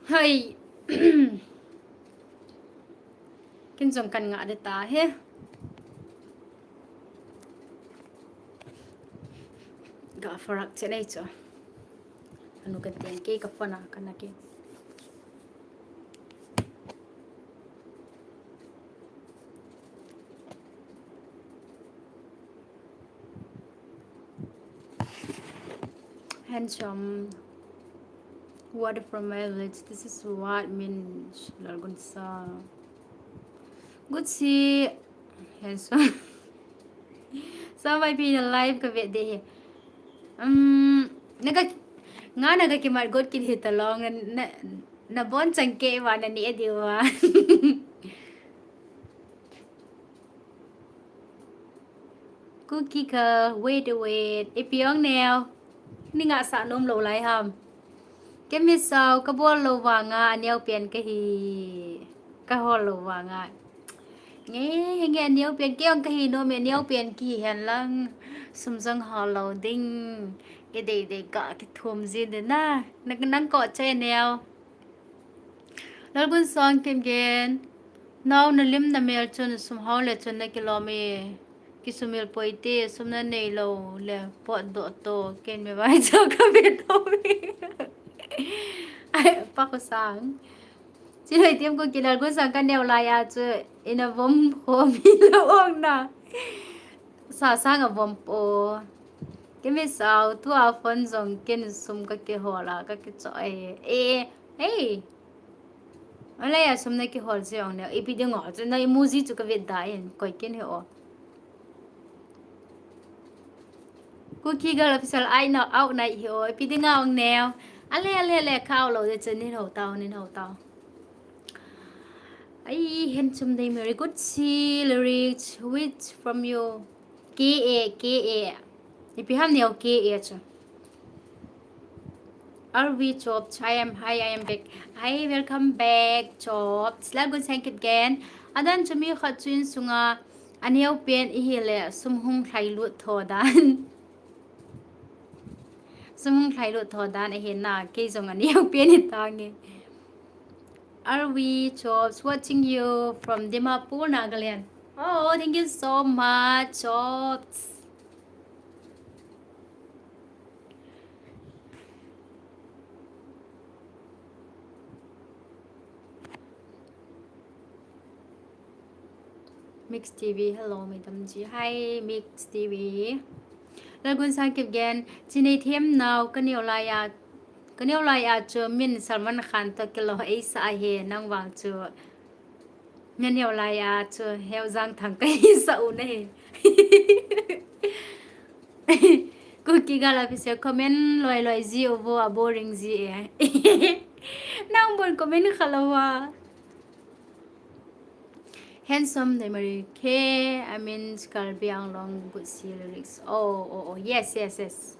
Hai. Kin jong kan nga de ta he. Ga farak che nei cho. Anu kan tiang ke ka phone a kan na ke. Handsome. What from my village? This is what means Lalgunsa. Good see. Handsome. Sa mai pi na live ka ve de he. Um, naga, nga naga ki mar got ki hita long na, na, na bon chang ke wa na ni adi wa. Kuki ka, wait, wait. Ipi ong neo. Ni nga sa nom lo lai ham. Kemi sao, ka bol lo vanga, aneo pian ka hi. Ka hol lo vanga. Nge, nge aneo pian ke ong ka hi nom, aneo pian ki hen lang. Sum jong hol lo ding. Ke dei dei ka ki thum jin de na. Nang, nang ko che neo. Lalgun sang kim gen. Nau na lim na mel chun sum hau le chun na kilom e. Kisumil poi te, sum na nei lo le pot do to, ken me vai cho ka ve to me. Ai, pa ko sang. Chi loi tiam ko ki Lalgun sang ka neo lai a chu, ina vom kho mi lo ong na. Sa sang a vom po. Kemi sao, tu a phone jong ken sum ka kihol a, ka kicho e. E, Ei! Alei a sum na kihol ji ong neo. Ipi ding o, chu na emoji chu ka vet da in. Koi ken he o. Kuki Girl Official, I know, out nai hi o. Ipi ding a ong neo. Ale, ale, ale, ka out lo de chu nin ho tao, nin ho tao. Ai, handsome day, very good. See, lyrics, which from you? K A, K A. Ipi ham neo K A chu. R V Chops, I am, hi, I am back. Hi, welcome back, Chops. Lalgun sang kit gen. Adan chu mi khat chu insunga aneo pen ihi le sum hung lhai lut tho dan. Sum hung lhai lut tho dan ahi na, kei jong aneo pen i tange. R V Chops, watching you from Dimapur, Nagaland. Oh, thank you so much, Chops. Mix T V, hello, madam ji. Hi, Mix T V. Lalgun sang kip gen, chinei them nau, ka neo lai a, ka neo lai a chu min Salman Khan to kilo ei sa a he, nang vang chu. Nga neo lai a chu, heu jang thang ka hi sa u na he. Kuki Girl Official comment loi loi ji u vo a boring ji e. Nang bon comment kha lo wa. Handsome, they Mary K. I mean, Karbi Anglong, good see lyrics. Oh, oh, oh, yes, yes, yes.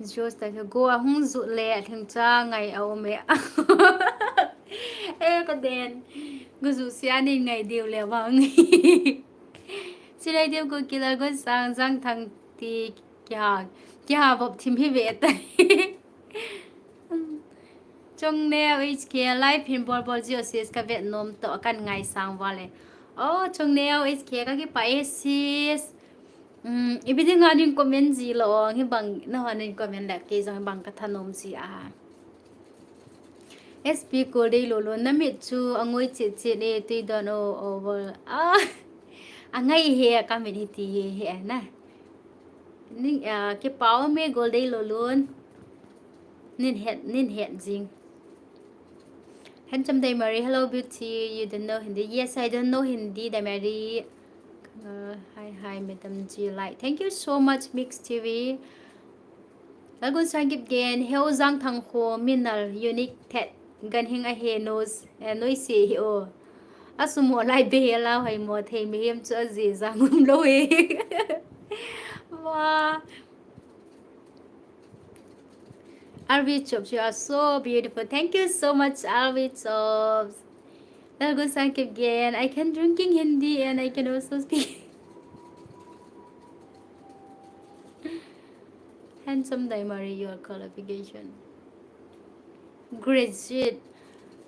Just like go a hung jut le a thing cha ngai a um e. Eh, ka den. Guzu sia ni ngai diu le bang. Silai diu ko kilal gon sang jang thang ti kiha, kiha bop thim hi ve ta. Chongneo H K live hin bol bol jio sis ka vet nom to kan ngai sang vale. Oh, Chongneo H K ka kipah e sis. Um, ipi dinga nin comment ji lo, hi bang na ho nin comment le kei jong bang ka thanom ji a. S P Kul dei lolo, na mit chu a ngoi chit chit e, tui don o, o bol. Ah, a ngai he, ka mit hi ti he, he na. Nin, ah, kipah me Kul dei lolo. Nin het, nin het jing. Handsome Diamary, hello beauty, you don't know Hindi? Yes, I don't know Hindi, Diamary. Uh, hi, hi, Madam G. Like, thank you so much, Mix T V. Lalgun Sangip Gen, Heu Jang Thang Kho, Minal, Unique Tet, Gan Hing Ahe, Nose, eh, Noise, Hi O. Asumo Lai Be, Lau Hai Mo, Thei Mihem Chu Aji Jang Um Lo He. Wow. R V Chops, you are so beautiful. Thank you so much, R V Chops. Lalgun Sangip Gen, I can drinking Hindi and I can also speak. Handsome Diamary, your qualification. Graduate.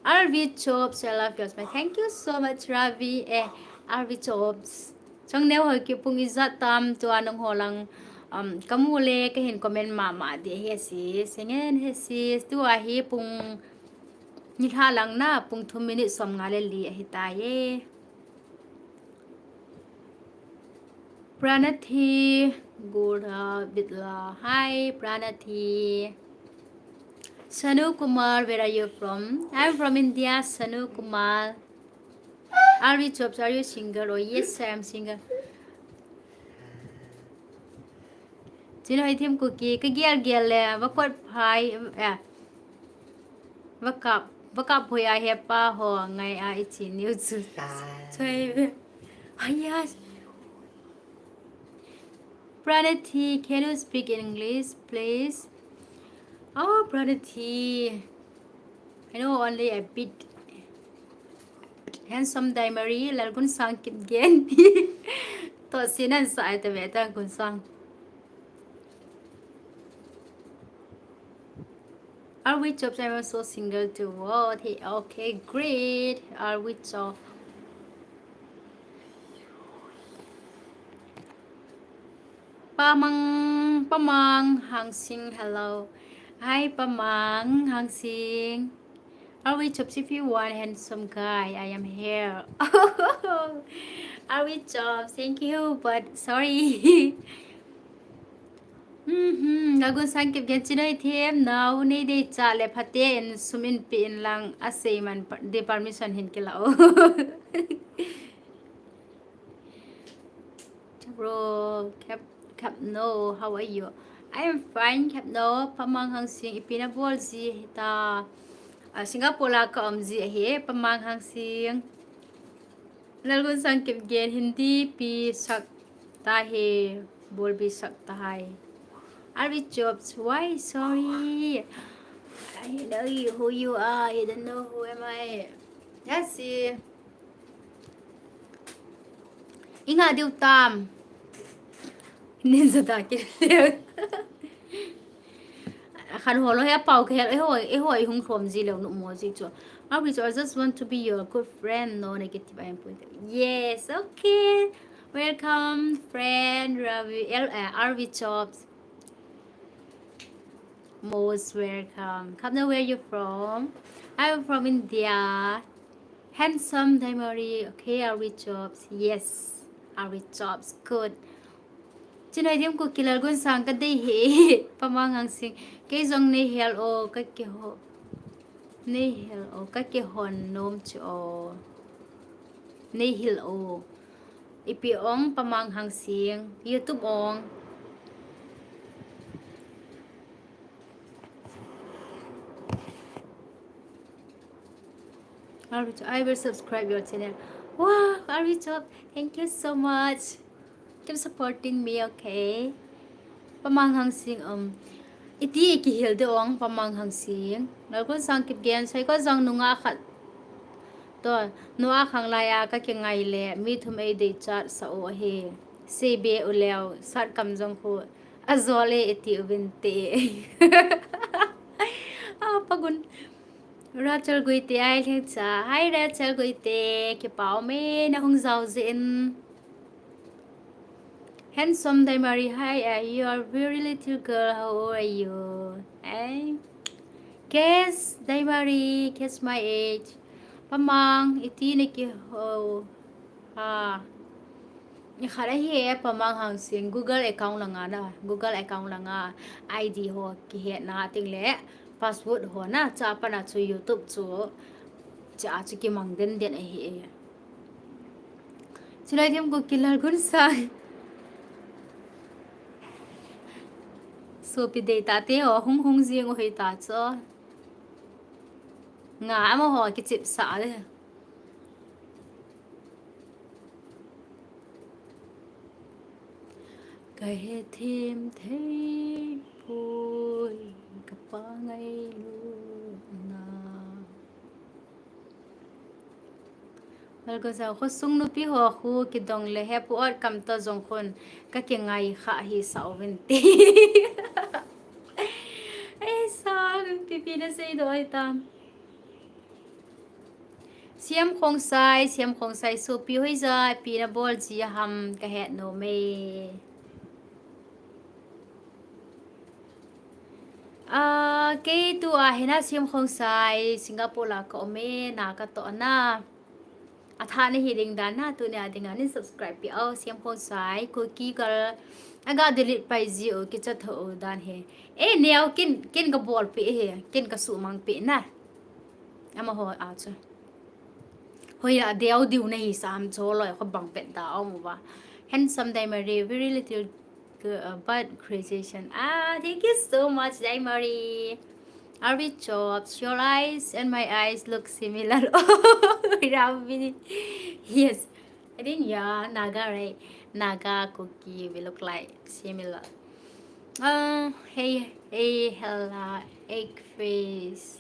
R V Chops, I love your smile. Thank you so much, Ravi. Eh, R V Chops. Chongneo hoi ki pung ijat tam tua nung ho lang, um, ka mu le ka hin comment mama de he sis. Sengen he sis. Tua hi pung ni lha lang na, pung thum minute som nga le li ahi ta ye. Pranathi Gora Bitla. Hi, Pranathi. Sanu Kumar, where are you from? I'm from India, Sanu Kumar. R V Chops, are you single? Oh, yes, I am single. Chin Hoi Thim Kuki, ka gel gel le, va kot phai, eh, va kap, va kap phoi a he pa ho, ngai a i chi niu chu. Ah. Choi ve. Ah, yes. Pranathi, can you speak English, please? Oh, Pranathi. I know only a bit. Handsome Diamary, Lalgun Sang Kip Gen. To sinan sa ai ta ve ta Gun Sang. Are we Chops? I'm also single too. Oh, okay, great. Are we Chops? Pamang, Pamang Hangsing, hello. Hi, Pamang Hangsing. Are we Chops? If you want handsome guy, I am here. Are we Chops? Thank you, but sorry. Mhm, Lalgun Sang Kip Gen, Chin Hoi Thim, nau nei dei cha le phate in sum in pe in lang a sei man pa-, de permission hin kila o. Bro, Cap, Cap No, how are you? I am fine, Cap No. Pamang Hangsing, ipi na bol ji hita. Ah, Singapore la ka um ji ahi, Pamang Hangsing. Lalgun Sang Kip Gen, Hindi pi sak ta hai, bol bhi sakta hai. Are we Chops? Why? Sorry. I don't know you, who you are. I don't know who am I. Yes, eh. Inga diu tam. Ninja da ki. Khan holo he pau ke he ho, he ho hung khom ji leu nu mo ji chu. Are we Chops? I just want to be your good friend. No negative, I am positive. Yes, okay. Welcome, friend Ravi, L, uh, Are we Chops? Most welcome. Come now, where you from? I'm from India. Handsome Diamary. Okay, Are we Chops? Yes, Are we Chops? Good. Chin Hoi Thim Kuki, Lalgun Sang ka dei hi. Pamang Hangsing. Kei jong nei hel o, ka kihou. Nei hel o, ka kihou nom chu o. Nei hel o. Ipi ong, Pamang Hangsing. YouTube ong. Are we Chops? I will subscribe your channel. Wow, Are we Chops? Thank you so much. Keep supporting me, okay? Pamang Hangsing, um, iti kihil de ong, Pamang Hangsing. Lalgun Sang Kip Gen, Saikot jong nunga khat. To, nua khang laiya kakingai le, mi thum ei dei chat sa u ahi. Sebe u leo, sat kam jong khu, ajol e iti uvinte. A, pagun. Rachel Guite ai lheng cha. Hi, Rachel Guite. Kipa ume, nahung jao jin. Handsome Daimari, hi, uh, you are very little girl. How old are you? Eh? Guess, Daimari, guess my age. Pamang, iti na kiho. Ha. Ni khat ahi e, Pamang Hangsing, Google account langa na, Google account langa I D ho kihetna ting le, password ho na, cha pana chu YouTube chu, cha chu kimang den den ahi e. Chulai them ko kilal gun sang. Sopi dei tate ho, hung hung jing u hei ta chu. Nga amaho kichip sa le. Kahe them thei poi, kapa ngailutna. Malgozao khosung nupi ho khu kidong le hepu ot kam to jong khun kakingai kha hi sa uvinte. Ei sa, pipi na sei doi tam. Siam Khongsai, Siam Khongsai, sopi hoija, ipi na bol ji ham kahet nom e. Ah, kei tua hina Siam Khongsai, Singapore la ka um e, na katoh na. Atha nahi ding dan na, tunia dinga nin subscribe pi o, Siam Khongsai, Kuki gal, aga delete pai ji u, kicha tho u dan he. E, neo kin, kin ka bol pi he, kin ka sumang pi na. Amaho a chu. Hoiya deu diu nahi sam cho loi kho bang pet da om uva. Handsome Daimari, very little girl, uh, but creation. Ah, thank you so much, Daimari. Are we chops? Your eyes and my eyes look similar. Oh, Ravi. Yes. I think, yeah, Naga, right? Naga, Kuki, we look like similar. Uh, hey, hey, Hella, egg face.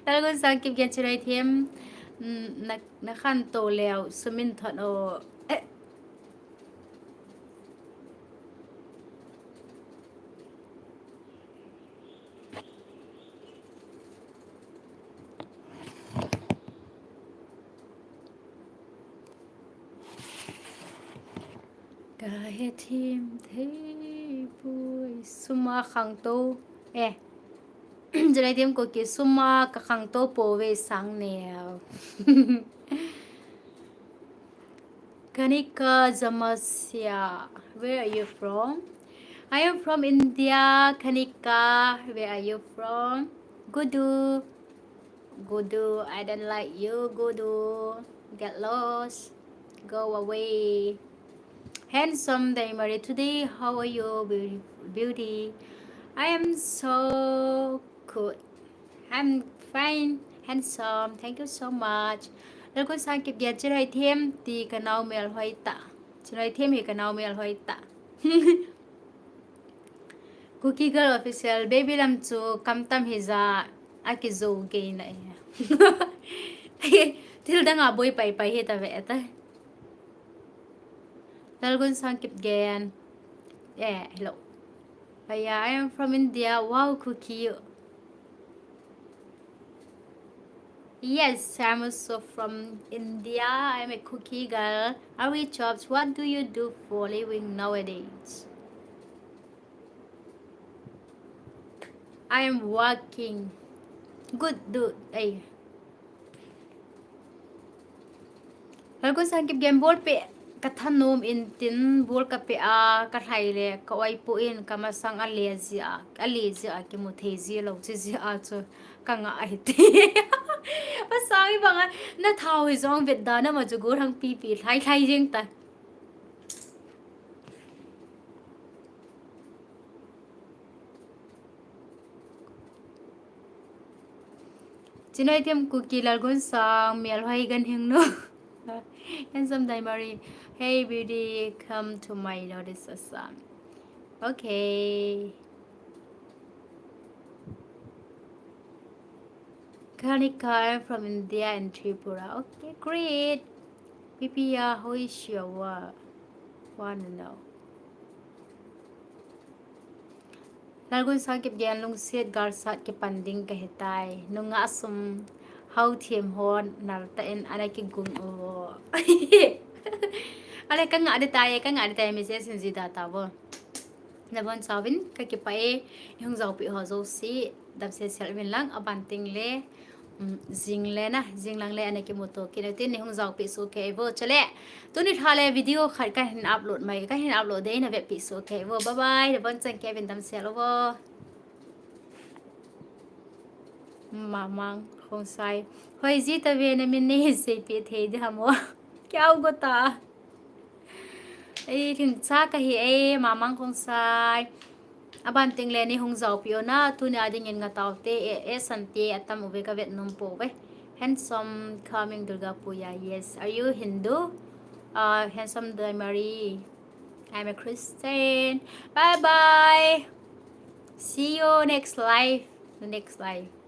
Lalgun sang kip gen chirai them. Mm, na, na khan to leo, sumin thon o. Eh. Kahe them thei poi, suma khangtou. Eh. Jilai them ko ki suma ka khangtou pouve sang neo. Kanika Jamasia, where are you from? I am from India. Kanika, where are you from? Gudu. Gudu, I don't like you, Gudu. Get lost. Go away. Handsome Daimari, today, how are you, beauty? I am so good. I'm fine, handsome. Thank you so much. Lalgun sang kip gen chirai them ti ka nao mel hoi ta. Chirai them hi ka nao mel hoi ta. Kuki Girl Official, baby lam chu kamtam hija, akijou gei na e. Thil dang a boi pai pai hita ve ta. Lalgun sang kip gen. Eh, hello. Hiya, I am from India. Wow, Kuki. Yes, I'm also from India. I'm a Kuki girl. Are we chops? What do you do for living nowadays? I am working. Good, do, eh. Lalgun sang kip gen bol pe ka thanom in tin bol ka pe a ka lhai le ka oi pu in ka masang a le ji a, a le ji a kimu thei ji lo chi ji a chu ka nga a hi ti. Masang i bang a na thau hi jong vet da na ma chu gu rang pi pi lhai lhai jeng ta. Chinoi them Kuki Lalgun sang, mial hoi gan hing no. Handsome Daimari. Hey, beauty, come to my Northeast Assam. Okay. Kanika, I'm from India and Tripura. Okay, great. Pipiya, how is your wa-, one and all? Lalgun Sangkipgen, lungset galsat kipan ding kahitai. Nungah sum hao them hon nalta in ana kigung o. Ale, kanga ditai, kanga ditai, message in jida tavo. Nabonchauvin kakipah e, ihung jaopi ho jouse damsel sel uvin lang, aban tengle, um, jingle na, jinglang le ana kimuto kit u tin, neihung jaopi soh kei uvo. Chule, tuni lha le video khat kahin upload mai, kahin upload ding, navepi soh kei uvo. Bye bye, nabonchauvin kei uvin damsel uvo. Mamang Khongsai. Hoi ji tave, namin neiseipi thei ding ham o. Kya hua ta? Ei, lhingcha kahi e, Mamang Khongsai. Aban tengle neihung jaopi o na, tunia dingin ngah taute, e, e, sante atam uve, kavet nom pouve. Handsome coming Durga Puja, yes. Are you Hindu? Uh, handsome Daimari. I'm a Christian. Bye bye. See you next live. The next live.